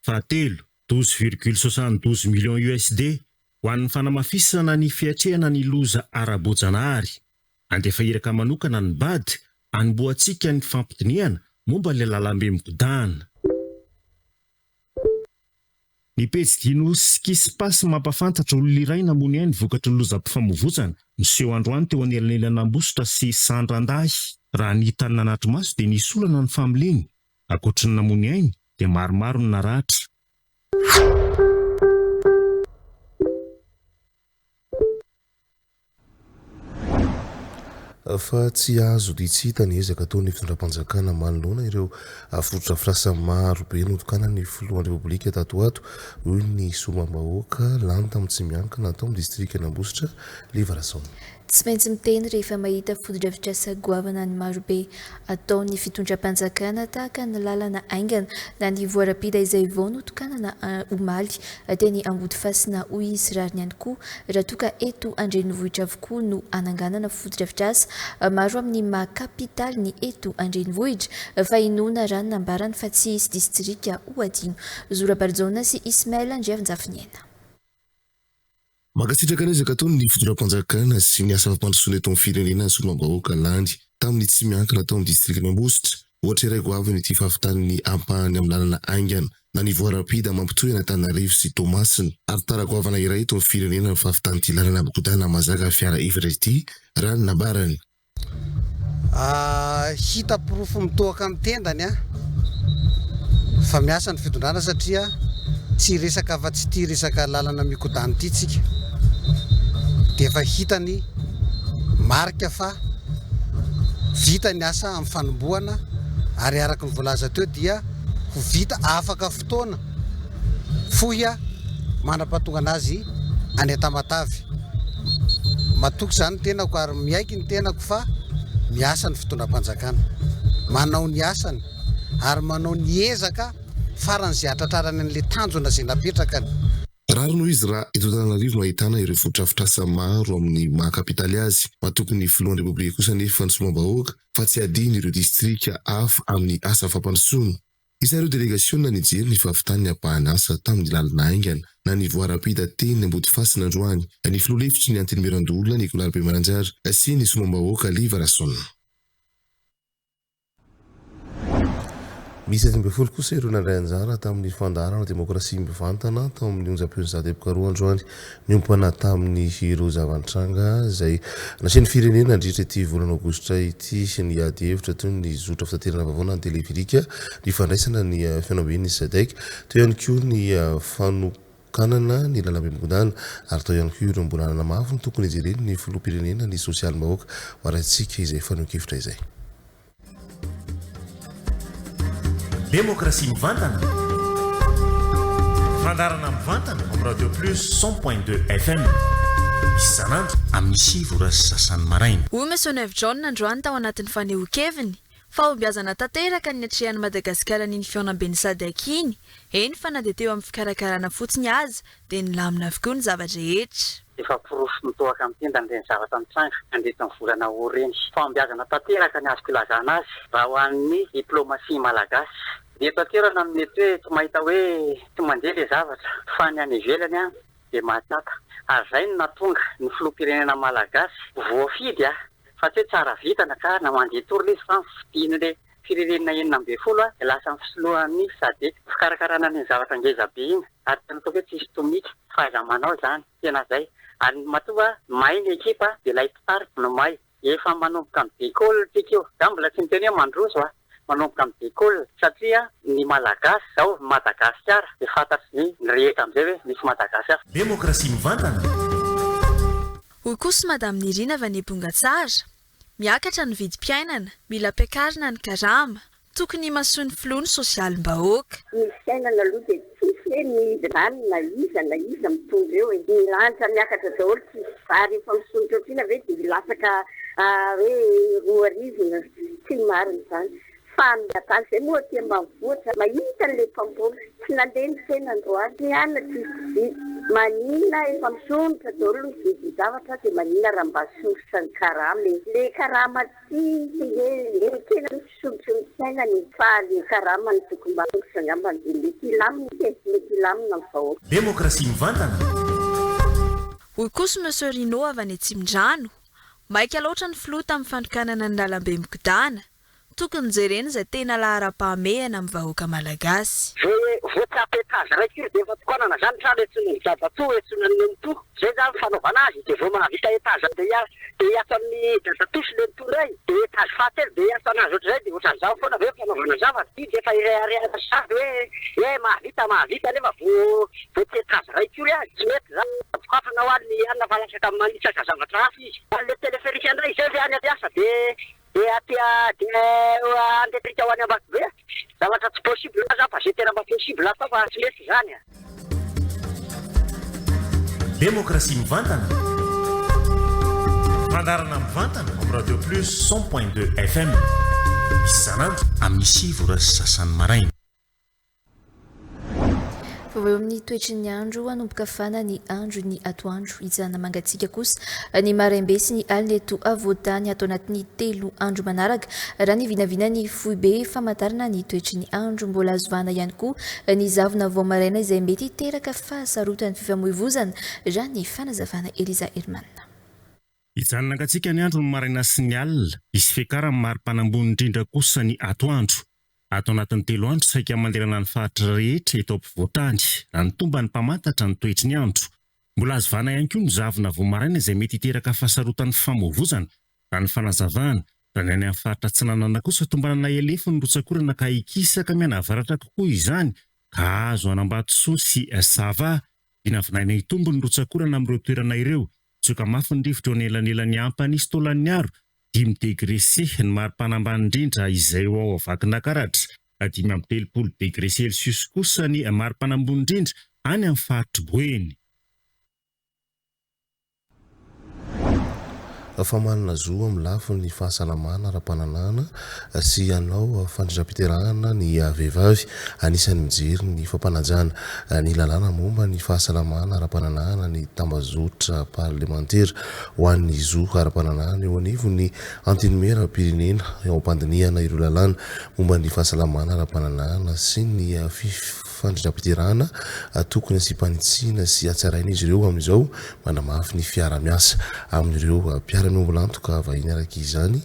Fahatelo, 12,72 millions USD, ho an'ny fanamafisana ny fiatrehana ny loza ara-boajanahary. Handefa iraka manokana ny Bad hanombohantsika ny fifampidinihana momba ilay lalambe migodàna. Ny pejy Dino Skispas mampahafantatra olona iray namono ainy vokatry ny lozam-pifamoivozana niseho androany teo anelanelan'Ambositra sy Sandrandahy. Raha ny hitan'ny nanatri-maso dia nisy olana ny familiany. Ankoatry ny namono ainy dia maromaro ny naratra. Fa tsy azo dia tsy hita ny ezaka ataon'ny fitondram-panjakana manoloana ireo fotodrafitrasa maro be notokanan'ny filohan'ny Repoblika tato ho ato, hoy ny solombavambahoaka lany tamin'ny tsy miankina tao amin'ny distrikan'Ambositra, Liva Rasaona. Tsy maintsy miteny rehefa mahita fotodrafitrasa goavana ny marobe ataon'ny fitondram-panjakana tahaka ny lalana haingana na ny voie rapide izay vao notokanana omaly teny Ambodifasina, hoy izy. Rariny ihany koa raha toa ka eto an-drenivohitra avokoa no hananganana fotodrafitrasa maro amin'ny maha kapitaly ny eto an-drenivohitra fa inoana raha ny nambarany fa tsy hisy distrika ho adino. Zo Rabarijaona sy Ismaël Andriavinjafiniaina. Mankasitraka ny ezaka ataon'ny fitondram-panjakana sy ny asa fampandrosoana eto amin'ny firenena ny solombavambahoaka lany tamin'ny tsy miankina tao amin'ny distrikan'Ambositra. Ohatra iray goavana ity fahavitan'ny ampahany amin'ny lalana haingana na ny voie rapide mampitohy an'Antananarivo sy Toamasina ary tara goavana iray eto amin'ny firenena ny fahavitan'ity lalana migodàna mahazaka fiara efatra ity raha ny nambarany. Hita porofo mitohaka amin'ny tendany fa miasa ny fitondrana satria tsy hiresaka afa-tsy ity resaka lalana mikodana ity tsika dia efa hita ny marika fa vita ny asa amin'ny fanombohana ary araka ny voalaza teo dia ho vita afaka fotoana fohy mandra-pahatongana azy any Tamatave. Matoky izany ny tenako ary miaiky ny tenako fa miasa ny fitondram-panjakana. Manao ny asany ary manao ny ezaka faran'izay hatratrarany an'ilay tanjona izay napetrakany. Rariny hoy izy raha eto Antananarivo no ahitana ireo fotodrafitrasa maro amin'ny maha kapitaly azy. Matoky ny filohan'ny Repoblika kosa anefa ny solombavambahoaka fa tsy hadino ireo distrika hafa amin'ny asa fampandrosoana. Isan'ireo delegasiona nijery ny fahavitan'ny ampahan'asa tamin'ny lalana haingana na ny voie rapide teny Ambodifasina androany ny filoha lefitry ny Antenimierandoholona Nicolas Rabemananjara sy ny solombavambahoaka Liva Rason. Miisa 15 kosa ireo nandray anjara tamin'ny fandaharana Demokrasia Mivantana tao amin'ny onjam-peon'ny Zato Epoka Roa androany. Niompana tamin'ireo zava-nitranga izay nasian'ny firenena nandritra ity volana aogositra ity ny ady hevitra toy ny zotra fitaterana vaovao na ny teleferika, ny fandraisana ny fihaonamben'ny Sadec, teo ihany koa ny fanokanana ny lalambe migodàna ary tao ihany koa ireo mbola nanamafy ny tokony hijeren'ny filoham-pirenena ny sosialim-bahoaka. Ho arahintsika izay fanehoan-kevitra izay. Demokrasia mivantana. Fandaharana mivantana amin'ny Radio Plus 100.2 FM. Isan'andro amin'ny 9 ora sy sasany maraina. Hoy Maisonneuve John androany tao anatin'ny fanehoan-keviny, Fahombiazana tanteraka ny niatrehan'i Madagasikara an'iny fihaonamben'ny Sadec iny, eny fa na dia teo amin'ny fikarakarana fotsiny aza dia nilamina avokoa ny zava-drehetra. Efa porofo mitohaka amin'ny tendany ireny zavatra nitranga nandritra ny volana août ireny. Fahombiazana tanteraka ny azoko ilazana azy raha ho an'ny diplomasia malagasy. Ny eto an-toerana no mety hoe tsy mahita hoe tsy mandeha ilay zavatra fa ny any ivelany dia mahatsapa. Ary izay no nahatonga ny filoham-pirenena malagasy voafidy fa tsy hoe tsara vintana ka na mandeha tour ilay izy fa nofidin'ilay firenena 16 dia lasa ny fisoloan'ny sadec. Fikarakarana an'iny zavatra ngeza be iny ary tena ataoko hoe tsisy tomika, fahaiza-manao izany, tena zay. Ary matoa mahay ny ekipa dia ilay mpitarika no mahay. Efa manomboka mi-decole tsika io. Za mbola tsy miteny hoe mandroso a! Manomboka mi-decole satria ny Malagasy zao, Madagasikara dia fantatry ny rehetra amizay hoe misy Madagasikara. Demokrasia mivantana. Hoy kosa Madame Nirina avy any Bongatsara, Miakatra ny vidim-piainana, mila ampiakarina ny karama. Tokony himasoan'ny filoha ny sosialim-bahoaka. Ny fiainana aloha dia tsisy hoe mihidy rano na iza na iza mitondra eo e. Ny lanitra miakatra daholo tsisy vary efa misondrotra otrina ve dia hilatsaka hoe 2000 na tsy marina izany. Fa ny adala izay moa aty ambanivohitra mahita an'ilay mpamboly tsy nandeha ny tsena androany, ny anona tsisy mpividy, maninona efa misondrotra daholo ny vidin-javatra dia maninona raha mba asondrotra ny karama e. Le karama tsy hoe ekena ny fisondrotry ny fiainana e, fa le karama no tokony mba asondrotra angambany dia mety hilamina e, mety hilamina ny vahoaka. Demokrasia mivantana. Hoy kosa Monsieur Rino avy any Atsimondrano, Maika loatra ny filoha tamin'ny fanokanana ny lalambe migodàna. Tokony jerena izay tena laharam-pahamehana amin'ny vahoaka malagasy. Zay hoe vao tsy ampy étage ray firy dia efa tokanana zany trano etsy dadatoa etsy nenitoa zay zany fanaovana azy dia vao mahavita étage dia hiasa dia hiasa amin'ny dadatoa sy nenitoa ndray dia étage fahatelo dia hiasa anazy ohatr'izay dia ohatran'izany foana ve fanaovana zavatra io dia efa ireharehana sahady hoe eh mahavita mahavita nefa vao vao tsy étage ray kory azy tsy mety zany dokafana hoa ny anona fa lasaka manitsaka zavatra hafa izy fa le téléphérique ndray izay ve any am-piasa dia Dia aty dia andeha ho any Ambatobe a! Zavatra tsy possible zany fa ze tena mba possible atao fa tsy mety zany a! Demokrasia mivantana. Fandaharana mivantana amin'ny Radio Plus 100.2 FM. Isan'andro amin'ny 9 ora sy sasany maraina. Vaovao eo amin'ny toetry ny andro, hanomboka hafana ny andro ny atoandro, hijanona mangatsiaka kosa ny maraim-be sy ny alina eto afovoan-tany ato anatin'ny 3 andro manaraka, raha ny vinavinan'ny foibe famantarana ny toetry ny andro. Mbola azo vahana ihany koa ny zavona vao maraina izay mety hiteraka fahasarotan'ny fifamoivozana, raha ny fanazavana Eliza Herman. Hijanona hangatsiaka ny andro ny maraina sy ny alina, hisy fiakaran'ny maripana ambony indrindra kosa ny atoandro. Ato anatin'ny telo andro saika manerana ny faritra rehetra eto ampovoan-tany, raha ny tomban'ny mpamantatra ny toetry ny andro. Mbola azo vahana ihany koa ny zavona vao maraina izay mety hiteraka fahasarotan'ny fifamoivozana, raha ny fanazavana. Raha ny any amin'ny faritra atsinanana kosa tombanana helefy ny rotsak'orana ka hikisaka mianavaratra kokoa izany ka hahazo an'Ambatosoa sy Sava. Vinavinaina hitombo ny rotsak'orana amin'ireo toerana ireo. Tsioka mafy ny rivotra eo anelanelan'ny Ampanihy sy Taolagnaro 5 degre C ny maripana ambany indrindra izay ho ao Vakinankaratra, 35 degre celsius kosa ny maripana ambony indrindra any amin'ny faritr'i Boeny. Fa manana zo amin'ny lafiny fahasalamana ara-pananahana sy hanao fandrindram-piterahana ny vehivavy. Anisan'ny mijery ny fampanajana ny lalàna momba ny fahasalamana ara-pananahana ny tambazotra parlemantera ho an'ny zo ara-pananahana eo anivon'ny Antenimierampirenena eo am-pandinihana ireo lalàna momba ny fahasalamana ara-pananahana sy ny fandrindram-piterahana tokony hasiam-panitsiana sy hatsaraina izy ireo amin'izao manamafy ny fiarahamiasa amin'ireo mpiara-. mpiara-miombon'antoka vahiny araka izany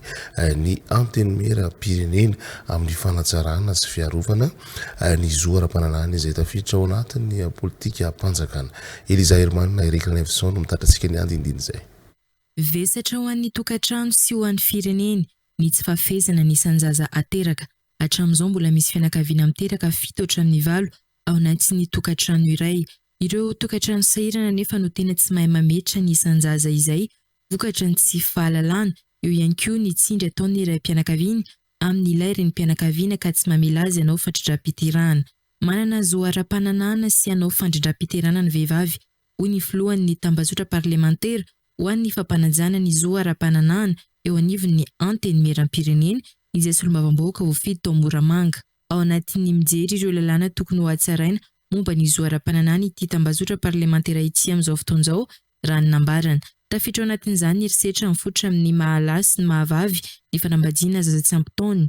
ny Antenimierampirenena amin'ny fanatsarana sy fiarovana ny zo ara-pananahana izay tafiditra ao anatin'ny politikam-panjakana. Eliza Herman, Eric Ranaivoson no mitatitra antsika ny andinindin'izay. Vesatra ho an'ny tokantrano sy ho an'ny firenena ny tsy fahafehezana ny isan-jaza ateraka. Hatramin'izao mbola misy fianakaviana miteraka fito hatramin'ny valo ao anatin'ny tokantrano iray. Ireo tokantrano sahirana anefa no tena tsy mahay mametra ny isan-jaza izay vokatra ny tsy fahalalana. Eo ihany koa ny tsindry ataon'ny raim-pianakaviana amin'ilay renim-pianakaviana ka tsy mamela azy hanao fandrindram-piterahana. Manana zo ara-pananahana sy hanao fandrindram-piterahana ny vehivavy, hoy ny filohan'ny tambajotra parlemantera ho an'ny fampanajana ny zo ara-pananahana eo anivon'ny Antenimierampirenena, izay solombavambahoaka voafidy tao Moramanga. Ao anatin'ny mijery ireo lalàna tokony hohatsaraina momba ny zo ara-pananahana ity tambajotra parlemantera ity amin'izao fotoana izao, raha ny nambarany. Tafiditra ao anatin'izany ny herisetra mifototra amin'ny maha lahy sy ny maha vavy, ny fanambadiana zaza tsy ampy taona.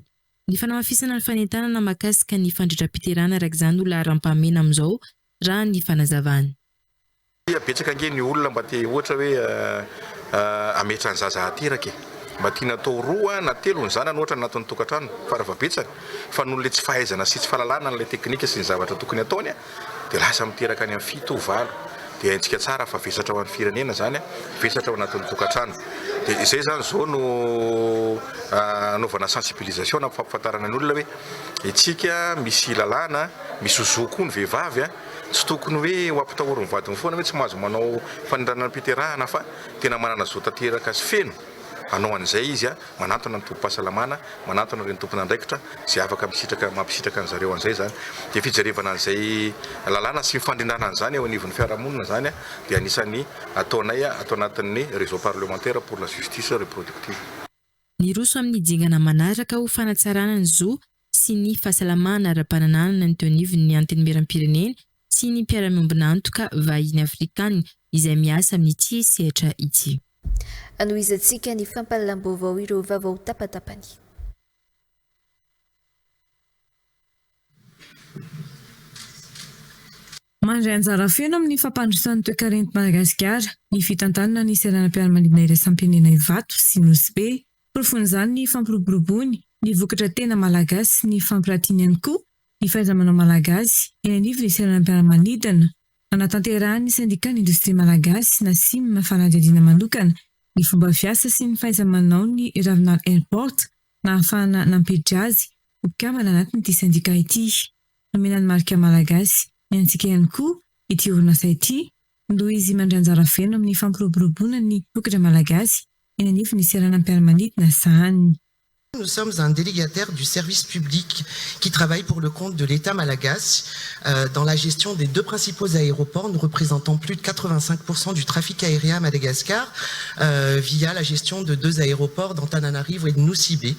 Ny fanamafisana ny fanentanana mahakasika ny fandrindram-piterahana araka izany no laharam-pahamehana amin'izao, raha ny fanazavany. Betsaka ange ny olona mba te ohatra hoe hametra ny zaza hateraka e! Mba tiana atao roa na telo ny zanany ohatra anatin'ny tokantrano farafahabetsany fa noho ilay tsy fahaizana sy tsy fahalalana an'ilay teknika sy ny zavatra tokony ataony dia lasa miteraka any amin'ny fito, valo dia haintsika tsara fa vesatra ho an'ny firenena izany, vesatra ao anatin'ny tokantrano. Dia izay izany izao no anaovana sensibilisation na fampifantarana ny olona hoe isika misy lalàna, misy zo koa ny vehivavy. Tsy tokony hoe ho ampitahorin'ny vadiny foana hoe tsy mahazo manao fanendranam-piterahana fa tena manana zo tanteraka sy feno hanao an'izay izy, manantona ny tobim-pahasalamana, manantona ireny tompon'andraikitra izay afaka misitraka mampisitraka an'zareo an'izay izany. Dia fijerevana an'izay lalàna sy fandrindrana an'izany eo anivon'ny fiarahamonina izany dia anisan'ny ataonay ato anatin'ny Réseau parlementaire pour la justice reproductive. Niroso amin'ny dingana manaraka ho fanatsarana ny zo sy ny fahasalamana ara-pananahana ny teo anivon'ny Antenimierampirenena sy ny mpiara-miombon'antoka vahiny afrikana izay miasa amin'ity sehatra ity. Anohizantsika ny fampahalalam-baovao ireo vaovao tapatapany. Mandray anjara feno amin'ny fampandrosoana ny toekaren'i Madagasikara ny fitantanana ny seranam-piaramanidina iraisam-pirenena Ivato sy Nosy Be. Porofon'izany ny fampiroboroboany ny vokatra tena malagasy sy ny fampiratiany ihany koa ny fahaiza-manao malagasy eny anivon'ny seranam-piaramanidina. Nanatanterahan'ny Sendikan'ny Indostria Malagasy na sim fanadihadiana manokana ny fomba fiasa sy ny fahaiza-manaon'ny Ravinala Airport nahafahana nampiditra azy ho mpikambana anatin'ity sendika ity. Nomena ny marika Malagasy ny antsika ihany koa ity orinasa ity noho izy mandray anjara feno amin'ny fampiroboroboana ny vokatra malagasy eny anivon'ny seranam-piaramanidina sahaniny. Nous sommes un délégataire du service public qui travaille pour le compte de l'État malagasy dans la gestion des deux principaux aéroports. Nous représentons plus de 85% du trafic aérien à Madagascar via la gestion de deux aéroports d'Antananarivo et de Nosy Be.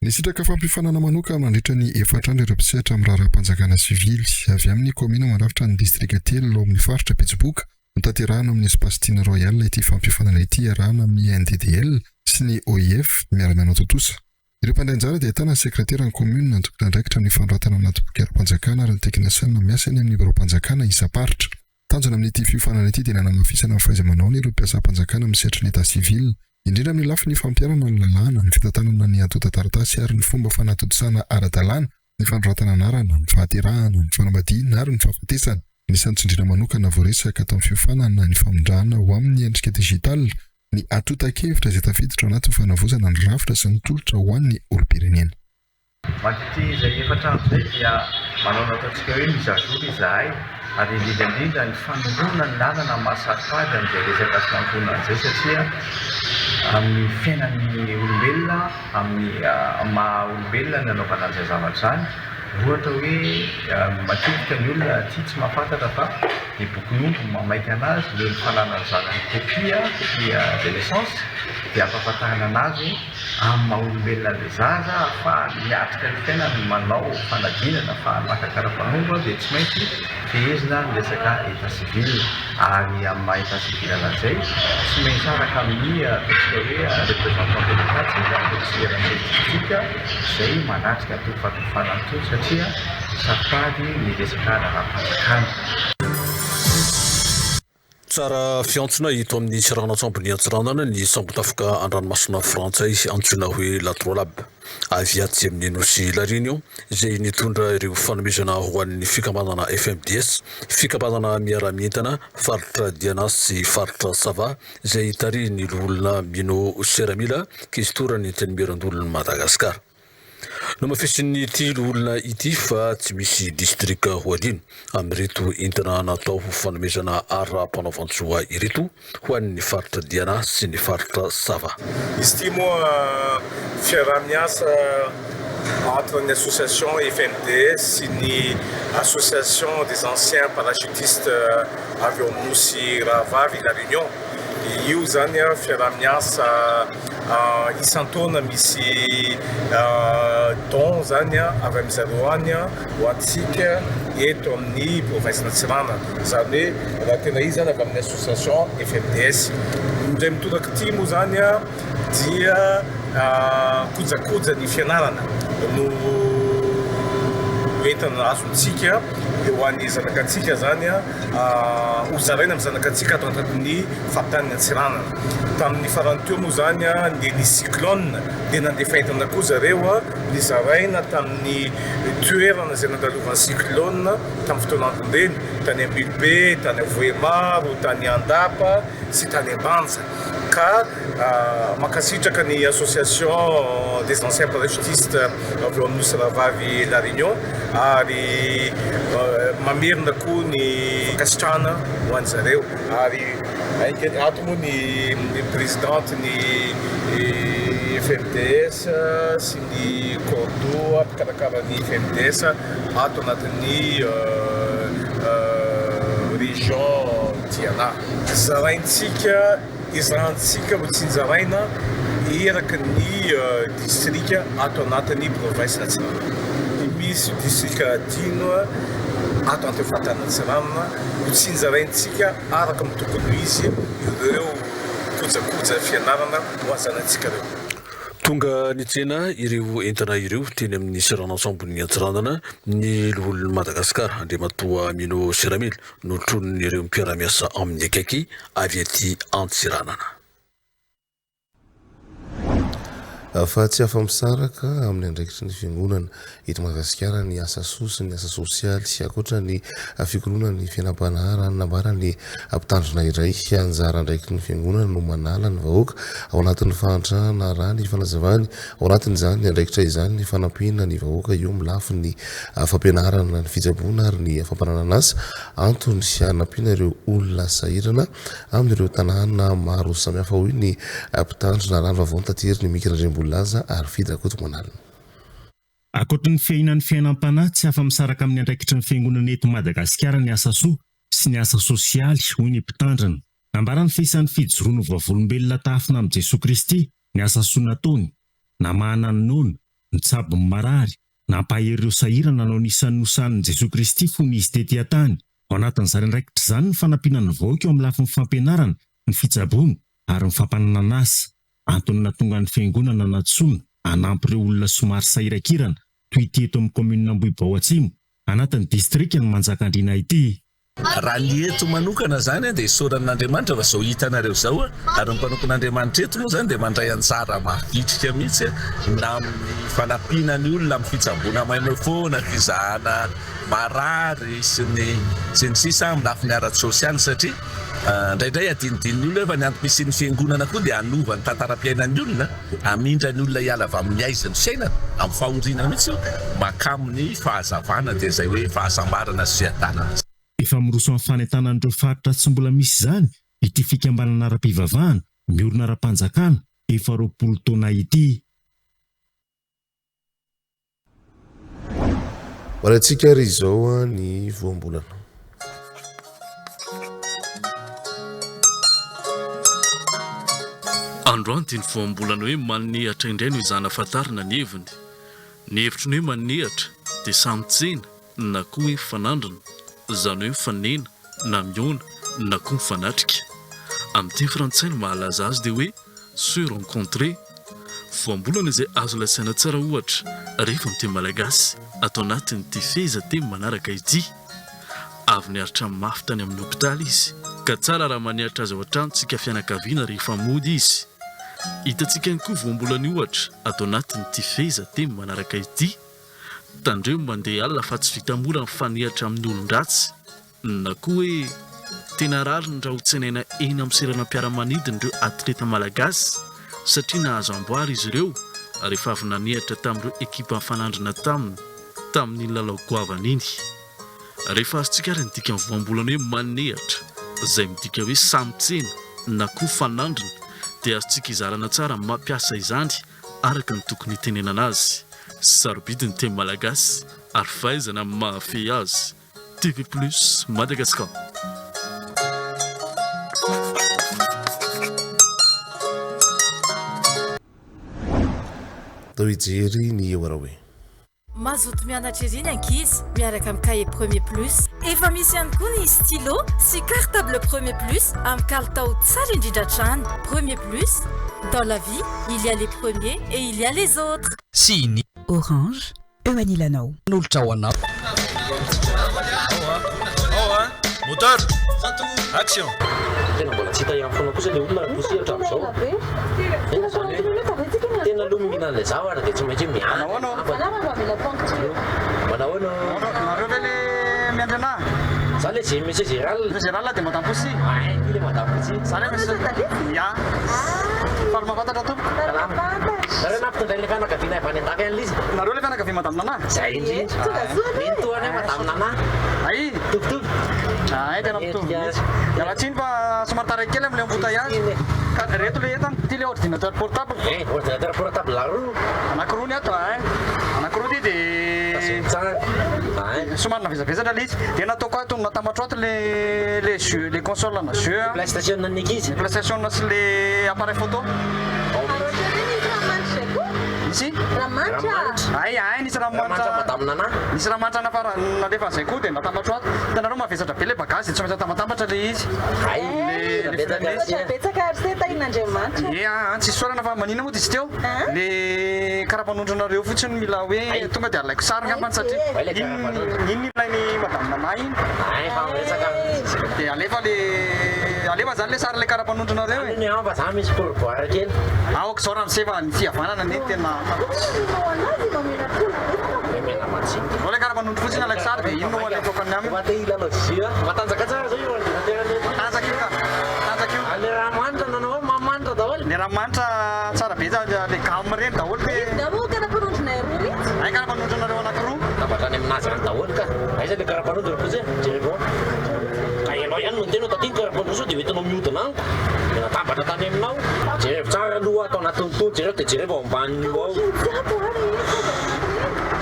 Nisitraka fampiofanana manokana nandritra ny efatra andro ireo mpisehatra amin'ny raharaham-panjakana sivily avy amin'ny kaominina mandrafitra ny distrika telo ao amin'ny faritra Betsiboka. Notanterahina ao amin'ny Espace Tiana Royal ity fampiofanana ity iarahana amin'ny NDDL sy ny OIF miara-mianatontosa. Ireo mpandray anjara dia ahitana ny sekreteran'ny kaominina, ny tompon'andraikitra amin'ny fanoratana anaty boky ara-panjakana ary ny teknisianina miasa eny amin'ny biraom-panjakana isam-paritra. Tanjona amin'ity fiofanana ity dia ny hanamafisana ny fahaiza-manaony ireo mpiasam-panjakana amin'ny sehatry ny état civil, indrindra amin'ny lafiny fampiharana ny lalàna, ny fitantanana ny antontan-taratasy ary ny fomba fanatontosana ara-dalàna ny fanoratana anarana, ny fahaterahana, ny fanambadiana ary ny fahafatesana. Anisan'ny tsindriana manokana voaresaka tamin'ny fiofanana ny famindrana ho amin'ny endrika digital ny antontan-kevitra izay tafiditra ao anatin'ny fanavaozana ny rafitra sy ny tolotra ho an'ny olom-pirenena. Mandritra izay efatra andro izay dia manao ny ataontsika hoe mise à jour izahay ary indrindra indrindra ny fanoroana ny lalana maha saro-pady amin'izay resaka fiankohonana izay satria amin'ny fiainan'ny olombelona, amin'ny maha olombelona ny anaovana an'izay zavatra izany. Ohatra hoe matetika ny olona aty tsy mahafantatra fa ny bokin'omby no mahamaika anazy noho ny fananany zanany copie, copie de naissance dia ampahafantarina anazy hoe Amin'ny maha olombelona an'ilay zaza, ahafahany miatrika ny fiainany, manao fanadinana, ahafahany maka kara-panondro dia tsy maintsy fehezina ny resaka état civil. Ary amin'ny maha état civil an'izay, tsy maintsy araka amin'ny ataontsika hoe représentant de l'Etat tsika, auxiliaire district izay manatrika an'itony fampiofanana itony satria saro-pady ny resaka raharaham-panjakana. Tsara fiantsona eto amin'ny seranan-tsambon'i Antsiranana ny sambotafoka an-dranomasina frantsay antsoina hoe La Trolab, avy atsy amin'ny nosy La Réunion, izay nitondra ireo fanomezana ho an'ny fikambanana FMDS, fikambanana miara-mientana faritra Diana sy faritra Sava, izay tarihin'ny loholona Mino Seramila, kestoran'ny Antenimierandoholon'i Madagasikara. Nomafisin'ity loholona ity fa tsy misy distrika ho adino amin'ireto entana natao ho fanomezana ara-panaovan-tsoa ireto ho an'ny faritra Diana sy ny faritra Sava. Izy ity moa fiaraha-miasa entre ny association FMDS sy ny association des anciens parachutistes avy ao amin'ny nosy rahavavy La Réunion. Io izany fiaraha-miasa isan-taona misy don izany avy amin-dry zareo any ho antsika eto amin'ny province-n'Antsiranana. Izany hoe raha tena izy izany avy amin'ny association FMDS. Indray mitoraka ity moa izany dia kojakoja ny fianarana no entana azontsika ho an'ny zanakatsika izany. Hozaraina amin'ny zanakatsika ato anatin'ny faritanin'i Antsiranana. Tamin'ny farany teo moa izany dia nisy cyclone dia nandefa entana koa zareo nizaraina tamin'ny toerana izay nandalovan'ny cyclone tamin'ny fotoan'andron'ireny, tany Ambilobe, tany Vohemaro, tany Andapa sy tany Ambanja. Ka mankasitraka ny association des anciens parachutistes avy ao amin'ny Nosy Rahavavy La Réunion ary mamerina koa ny fankasitrahana ho an-dry zareo ary ato moa ny présidente ny FMDS sy ny coordo mpikarakara ny FMDS ato anatin'ny région Diana. Zaraintsika, ezahantsika ho tsinjaraina eraky ny distrika ato anatin'ny province Antsiranana. Misy distrika adino ato anatin'ny faritany Antsiranana, ho tsinjaraintsika araka ny tokony ho izy ireo kojakoja fianarana ho an'ny zanatsika ireo. Tonga nitsena ireo entana ireo teny amin'ny seranan-tsambon'i Antsiranana ny loholon'i Madagasikara, Andriamatoa Mino Seramila, Notronin'ireo mpiara-miasa aminy akaiky avy aty Antsiranana. Fa tsy afa-misaraka amin'ny andraikitry ny Fiangonana eto Madagasikara ny asa soa sy ny asa sosialy. Ankoatra ny fikoloana ny fiainam-panahy, raha ny nambaran'ny mpitandrina iray, anjara andraikitry ny Fiangonana no manala ny vahoaka ao anatin'ny fahantrana, raha ny fanazavany. Ao anatin'izany andraikitra izany ny fanampiana ny vahoaka eo amin'ny lafiny fampianarana, ny fitsaboana ary ny fampananan'asa, antony hanampiana ireo olona sahirana amin'ireo tanàna maro samihafa, hoy ny mpitandrina raha ny vaovao notaterin'i Mika Randriambolilaza ary Fidy Rakotomanalina. Ankoatry ny fiainana ny fiainam-panahy, tsy afa-misaraka amin'ny andraikitry ny Fiangonana eto Madagasikara ny asa soa sy ny asa sosialy, hoy ny mpitandrina. Nambarany fa isan'ny fijoroany ho vavolombelona tahafina amin'i Jesoa Kristy ny asa soa nataony, namahana ny noana, nitsabo ny marary, nampahery ireo sahirana nanao ny isan'ny nosahanin'i Jesoa Kristy fony Izy tety an-tany. Ao anatin'izany andraikitra izany ny fanampiana ny vahoaka eo amin'ny lafiny fampianarana, ny fitsaboana ary ny fampananana asa. Antony nahatonga ny Fiangonana nantsoina hanampy ireo olona somary sahirankirana toy ity eto amin'ny kaominina Ambohibao Atsimo, anatin'ny distrikan'i Manjakandriana ity. Raha ny eto manokana izany dia isaorana an'Andriamanitra fa izao hitanareo izao ary ny mpanompon'Andriamanitra eto moa izany dia mandray anjara mavitrika mihitsy na amin'ny fanampiana ny olona amin'ny fitsaboana maimaim-poana, fizahana marary sy ny sy ny sisa amin'ny lafiny ara-tsosialy satria indraindray adinodinon'ny olona hoe fa ny antom-pisian'ny fiangonana koa dia hanova ny tantaram-piainan'ny olona, hamindra ny olona hiala avy amin'ny haizin'ny fiainana, amin'ny fahoriana mihitsy mankamin'ny fahazavana dia izay hoe fahasambarana sy fiadanana. Efa miroso amin'ny fanentanana ireo faritra tsy mbola misy izany ity fikambanana ara-pivavahana miorina ara-panjakana efa 20 taona ity. Hoaraintsika ary izao ny voambolana. Androany dia ny voambolana hoe manehatra indray no ezahana fantarina ny heviny. Ny hevitry ny hoe manehatra dia samy tsena na koa hoe mifanandrina, izany hoe mifanena na mihaona na koa mifanatrika. Amin'ny teny frantsay ny mahalaza azy dia hoe se rencontrer. Voambolana izay azo lazaina tsara ohatra rehefa miteny malagasy ato anatin'ity fehezanteny manaraka ity. Avy niaritra mafy tany amin'ny hopitaly izy. Ka tsara raha manehatra azy ao an-trano tsika fianakaviana rehefa mody izy. Hitantsika ihany koa voambolana ohatra ato anatin'ity fehezanteny manaraka ity, Tandremo mandeha alina fa tsy vita mora ny fanehatra amin'ny olon-dratsy. Na koa hoe tena rariny raha hotsenaina eny amin'ny seranam-piaramanidina ireo atleta malagasy satria nahazo amboara izy ireo rehefa avy nanehatra tamin'ireo ekipa nifanandrina taminy tamin'iny lalao goavana iny. Rehefa azontsika ary ny dikan'ny voambolana hoe manehatra izay midika hoe samy tsena na koa fanandrina dia azontsika izarana tsara ny mampiasa izany araka ny tokony hitenenana azy. Sarobidy ny teny malagasy ary fahaizana ny mahafehy azy. TV Plus Madagascar. Atao hijery ny eo Araoe. Mazoto mianatra ery ny ankizy miaraka amin'ny cahier Premier Plus. Efa misy ihany koa ny stylo sy cartable Premier Plus amin'ny kalitao tsara indrindra hatrany. Premier Plus, dans la vie, il y a les premiers et il y a les autres. Sy ny. Orange, eo anilanao. Nolotra ho anao. Moteur! Action! Tena mbola tsy hita ihany foana kosa le olona raha poussy hatramin'izao. Tena zany hoe tena aloha mihinana ilay zavatra dia tsy maintsy hoe miandry angambany. Manahoana? Nareo ve le miandry anah? Za le ze monsieur Géral. Monsieur Géral dia madame Poussy? Ay, ty le madame Poussy. Za le monsieur Ya. Faly mahafantatra tompoko. Salama. Nareo nampitondra ilay fianakaviana avy any andafy any l'izy? Nareo le fianakavian'i madame Nana? Zay indrindra. Nenitoa anay madame Nana. Ay! Mitovitovy. Ay, tena mitovy mihitsy. Miala tsiny fa somary taraiky kely amin'ilay embouteillage. Ka reto le entana, ity le ordinateur portable. Eh, ordinateur portable roa. Anankiroa ny ato eh. Anankiroa ity dia Tsara. Ay. somary navesabesatra le izy. Dia nataoko ato, natambatro ato le le jeu, le console ana jeu. Le PlayStation an'ny ankizy. Le PlayStation sy le appareil photo. Misy? Ranomanitra. Ay, ay, nisy ranomanitra. Ranomanitra Madame Nana. Nisy ranomanitra nafara nalefa an'izay koa dia natambatro ato. Hitanareo mavesatra be ilay bagage dia tsy maintsy atambatambatra ilay izy. Ay, Le le betsaka fleuve. Misaotra betsaka ary se tahin'Andriamanitra. Ie aa, tsisy isaorana fa maninona moa dia tsy teo? Le karapanondronareo fotsiny mila hoe tonga dia alaiko sary angambany satria Ay, le iny karapanondro. iny ilain'i Madame Nana iny. Ay, fa miresaka. Dia alefa le alefa zany le sary le karapanondronareo e. Zany ny fa za misy pourboire kely. Aoka izao ramose fa ny fihavanana anie tena Zao le karapanondro fotsiny alaiko sary dia iny no alefako any aminy. Efa te hilalao jeu aho. Matanjaka tsara zao io ordinateur io. Matanjaka io ka. Matanjaka io. Le ranomanitra nanao hoe mamanitra daholo. Le ranomanitra tsara be le gamme reny daholo le. Iza moa karapanondronay roa mihitsy? Hay karapanondronareo anakiroa. Tambatra any aminazy any daholo ka. Aiza le karapanondro ry fotsy e? Jereo. Ka ianao ihany no niteny hoe taty ny karapanondro sao dia hoentinao mihodina amiko. Dia natambatra tany aminao. Jerevo tsara aloha ato anatin'itony, jereo dia jerevo ao ambanin'io ao.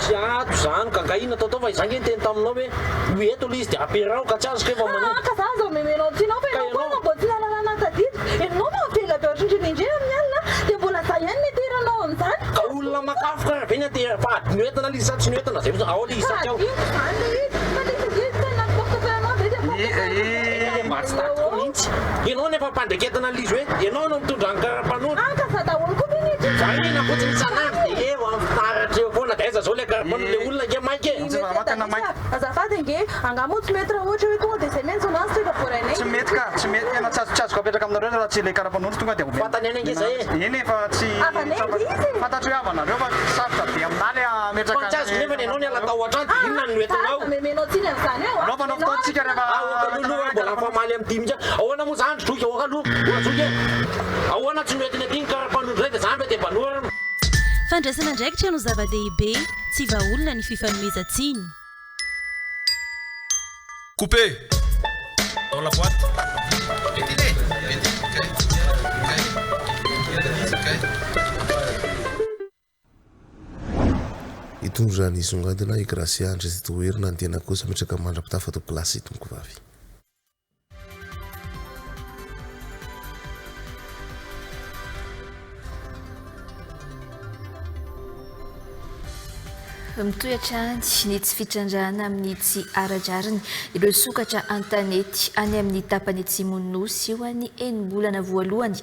Tsy ato izany ka, nga inona atao tao fa izaho nge niteny taminao hoe ho eto ilay izy dia ampiaraho ka tsy azoko hoe vao manino. Aa ka za aza omemenao tsiny ao fa ianao koa mbola tsy nahalala ny tadidiko. Ianao mahavela be ohatran'ireny indray amin'ny alina dia mbola za ihany no iteranao amin'izany. Ka olona makafoka ary ve ny atera fa adino entina ilay izy sa tsy noentina zay fotsiny, ao ilay izy sa tsy ao. Fa adinoko izany ilay izy fa ilay izy ange tena portefeuille anao ve dia portefeuille. Tena mba tsy tadiko mihitsy. Ianao nefa ampandreketana an'ilay izy hoe ianao no mitondra ny karapanondro. Ah ka za daholo koa ve ny eto? Variana fotsiny isan'andro dia eo amin'ny fitaratra eo foana dia aiza izao ilay karapanondro ilay olona ange maika e. Monsieur Taditra, azafady ange, angaha moa tsy mety raha ohatra hoe tonga dia izay miantso an'azy tonga voarainay. Tsy mety ka, tsy mety, tena tsy azo tsy azoko apetraka aminareo raha tsy ilay karapanondro tonga dia omena. Fantany ihany ange izay e. Eny e fa tsy Havanay ange izy e. Fantatro hoe havanareo fa sarotra be aminà ilay hametraka Fa tsy azoko nefa ianao niala tao an-trano dia inona no entinao? Aza memenao tsiny amin'izany eo a. Aleo fanao fotoantsika rehefa Aoka aloha aloha mbola mifamaly amin'ity mihitsy aho. Ahoana moa zany ry zoky? Aoka aloha. Oa zoky e. Ahoana tsy noentiny aty ny karapanondro indray dia zany ve dia mba norme. Fandraisana andraikitra no zava-dehibe, tsy vahaolana ny fifanomezan-tsiny. Coupé! Dans la boîte. Hitondra ny songadina i Gracia Andriatsitoherina, ny tena kosa mitraka mandra-pitafa tompokolahy sy tompokovavy. Mitohy hatrany ny tsy fitrandrahana amin'ny tsy ara-drariny ireo sokatra an-tanety any amin'ny tapany atsimon'ny Nosy ho an'ny enim-bolana voalohany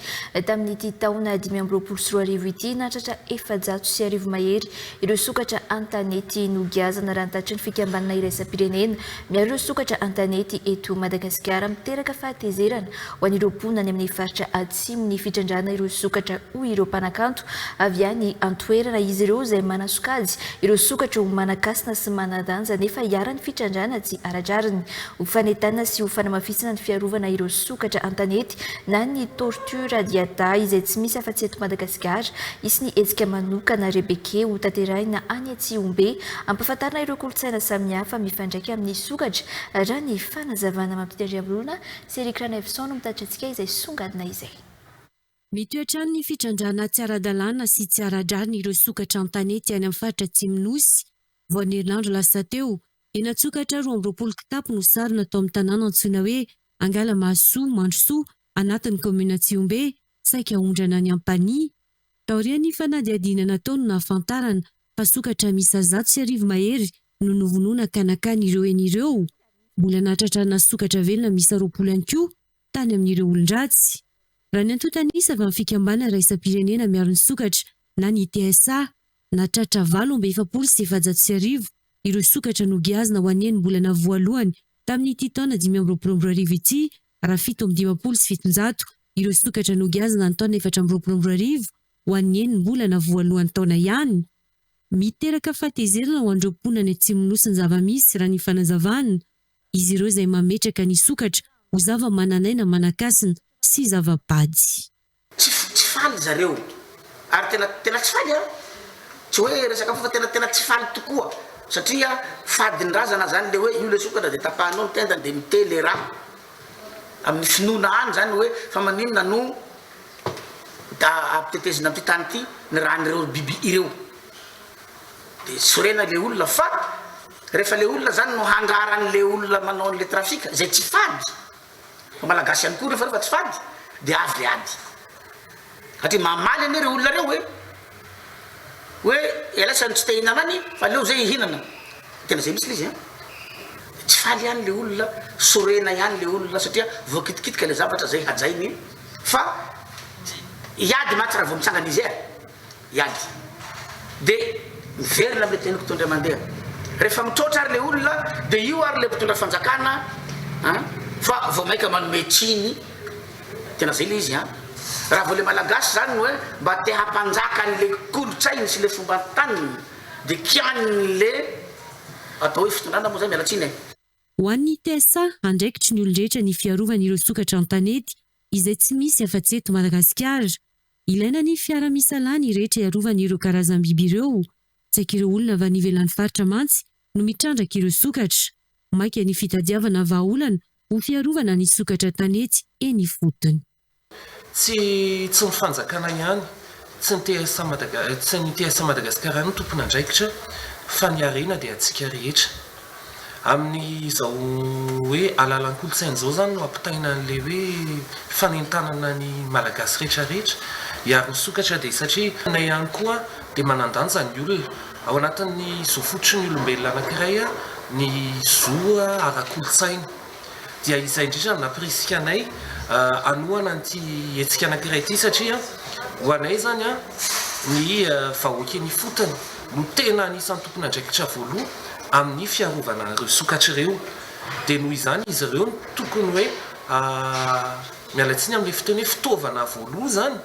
tamin'ity taona 2025 ity. Nahatratra 1400 mahery ireo sokatra an-tanety nogiazana raha ny tatitry ny fikambanana iraisam-pirenena miaro ireo sokatra an-tanety eto Madagasikara. Miteraka fahatezerana ho an'ireo mponina any amin'ny faritra atsimo ny fitrandrahana ireo sokatra hoy ireo mpanakanto avy any an-toerana. Izy ireo izay manasokajy ireo sokatra ho manan-kasina sy manan-danja nefa iharan'ny fitrandrahana tsy ara-drariny. Ho fanentanana sy ho fanamafisana ny fiarovana ireo sokatra an-tanety na ny tortue radiata izay tsy misy afa-tsy eto Madagasikara, hisy ny hetsika manokana Rebeke ho tanterahina any Tsihombe hampahafantarina ireo kolontsaina samihafa mifandraika amin'ny sokatra raha ny fanazavana mampidi Andriambololona sy Eric Ranaivoson no mitatitra antsika izay songadina izay. Mitohy hatrany ny fitrandrahana tsy ara-dalàna sy tsy ara-drariny ireo sokatra an-tanety any amin'ny faritra Atsimon'ny Nosy. Vao ny herinandro lasa teo, henan-tsokatra 22 kitapo no sarona tao amin'ny tanàna antsoina hoe Angalamahasoa, Mandrosoa, anatin'ny kaominina Tsihombe, saika haondrana any Ampanihy. Taorian'ny fanadihadiana natao no nahafantarana fa sokatra miisa 1100 mahery no novonoina ka nakany ireo hena ireo. Mbola nahatratrarana sokatra velona miisa 20 ihany koa tany amin'ireo olon-dratsy. Raha ny antontan'isa avy amin'ny fikambanana iraisam-pirenena miaro ny sokatra na ny TSA, nahatratra 1448 ireo sokatra nogiazina ho an'ny enim-bolana voalohany tamin'ity taona 2025 ity raha 757 ireo sokatra nogiazina ny taona 2024 ho an'ny enim-bolana voalohan'ny taona ihany. Miteraka fahatezerana ho an'ireo mponina any Atsimon'ny Nosy ny zava-misy, raha ny fanazavana. Izy ireo izay mametraka ny sokatra ho zava-manan'aina manan-kasina sy zava-bady. Tsy tsy faly zareo ary tena tena tsy faly an! Tsy hoe resaka fo fa tena tena tsy faly tokoa satria fadin'ny razana zany le hoe io le sokatra de tapahanao ny tendany de mite le ra. Amin'ny finoana any zany hoe fa maninona no da ampitetezina amin'ity tany ity ny ran'ireo biby ireo. De sorena le olona fa rehefa le olona zany no handrara an'le olona manao an'le trafic zay tsy fady Fa malagasy ihany koa rehefa rehefa tsy fady dia avy le ady. Satria mamaly anie reo olona reo e! Hoe ialahy samy tsy te hihinana any fa aleo zay hihinana. Tena zay mihitsy le izy an! Tsy faly ihany le olona, sorena ihany le olona satria voakitikitika le zavatra zay hajainy fa hiady mantsy raha vao mitsangana izy e! Hiady. Dia miverina amin'ilay teniko teo indray mandeha. Rehefa mitroatra ary ilay olona dia io ary ilay mpitondra fanjakana an, fa vao maika manome tsiny, tena izay ilay izy an. Raha vao ilay Malagasy izany no hoe mba te hampanjaka an'ilay kolontsainy sy ilay fomban-taniny dia kianin'ilay atao hoe fitondrana moa izay, miala tsiny e. Ho an'ny TSA, andraikitry ny olon-drehetra ny fiarovana ireo sokatra an-tanety izay tsy misy afa-tsy eto Madagasikara. Ilaina ny fiara-misalahy ny rehetra hiarovana ireo karazam-biby ireo. Tsy haiko ireo olona avy any ivelan'ny faritra mantsy no mitrandraka ireo sokatra. Maika ny fitadiavana vahaolana ho fiarovana ny sokatra tanety eny ifotony. Tsy tsy ny fanjakana ihany, tsy ny TSA Madaga tsy ny TSA Madagascar ihany no tompon'andraikitra fa ny harena dia antsika rehetra. Amin'izao hoe alalan'ny kolontsaina izao izany no ampitaina an'ilay hoe fanentanana ny Malagasy rehetra rehetra hiaro ny sokatra dia satria nay ihany koa dia manan-danja ny olona. Ao anatin'ny zo fototry ny olombelona anankiray ny zo ara-kolontsaina. Dia izay indrindra no nampirisika anay hanohana an'ity hetsika anankiray ity satria ho anay izany ny vahoaka eny ifotony no tena anisan'ny tompon'andraikitra voaloha amin'ny fiarovana an'ireo sokatra ireo. Dia noho izany izy ireo no tokony hoe, miala tsiny amin'ilay fiteny hoe fitaovana voaloha izany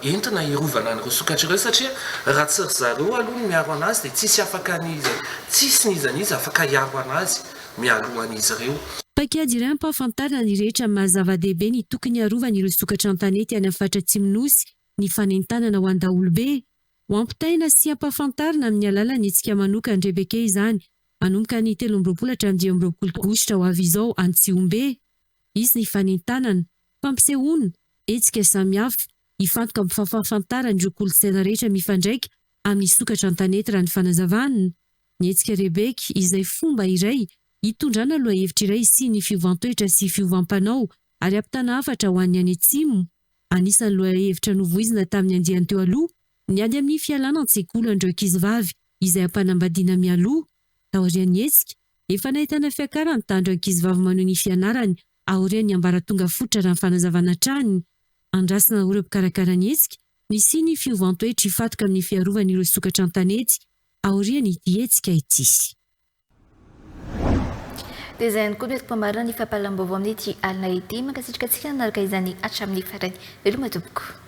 entina hiarovana an'ireo sokatra ireo satria raha tsy ry zareo aloha no miaro an'azy dia tsisy afaka n'iza, tsisy n'iza n'iza afaka hiaro an'azy mialoha an'izy ireo. Paikady iray hampahafantarina ny rehetra ny maha zava-dehibe ny tokony hiarovana ireo sokatra an-tanety any amin'ny faritra Atsimon'ny Nosy ny fanentanana ho an'ny daholobe. Ho ampitaina sy hampahafantarina amin'ny alalan'ny hetsika manokan-dRebeke izany manomboka ny 23 hatramin'ny 25 aogositra ho avy izao any Tsihombe. Hisy ny fanentanana, fampisehoana, hetsika samihafa, hifantoka amin'ny fampahafantarana ireo kolontsaina rehetra mifandraika amin'ny sokatra an-tanety raha ny fanazavana. Ny hetsika Rebeky izay fomba iray hitondrana lohahevitra iray hisian'ny fiovan-toetra sy fiovam-panao ary hampitana hafatra ho an'ny any atsimo. Anisan'ny lohahevitra novoizina tamin'ny andiany teo aloha ny ady amin'ny fialana an-tsekoly an'ireo ankizivavy. izay ampanambadiana mialoha. Taorian'ny hetsika, efa nahitana fiakaran'ny tahan'ireo ankizivavy manohy ny fianarany aorian'ny ambaratonga fototra raha ny fanazavana hatrany. Andrasana ho ireo mpikarakara ny hetsika, nisian'ny fiovan-toetra hifantoka amin'ny fiarovana ireo sokatra an-tanety aorian'ity hetsika ity. Dia izay ihany koa no entiko hamarana ny fampahalalam-baovao amin'ity alina ity. Mankasitraka antsika nanaraka izany hatramin'ny farany. Veloma tompoko.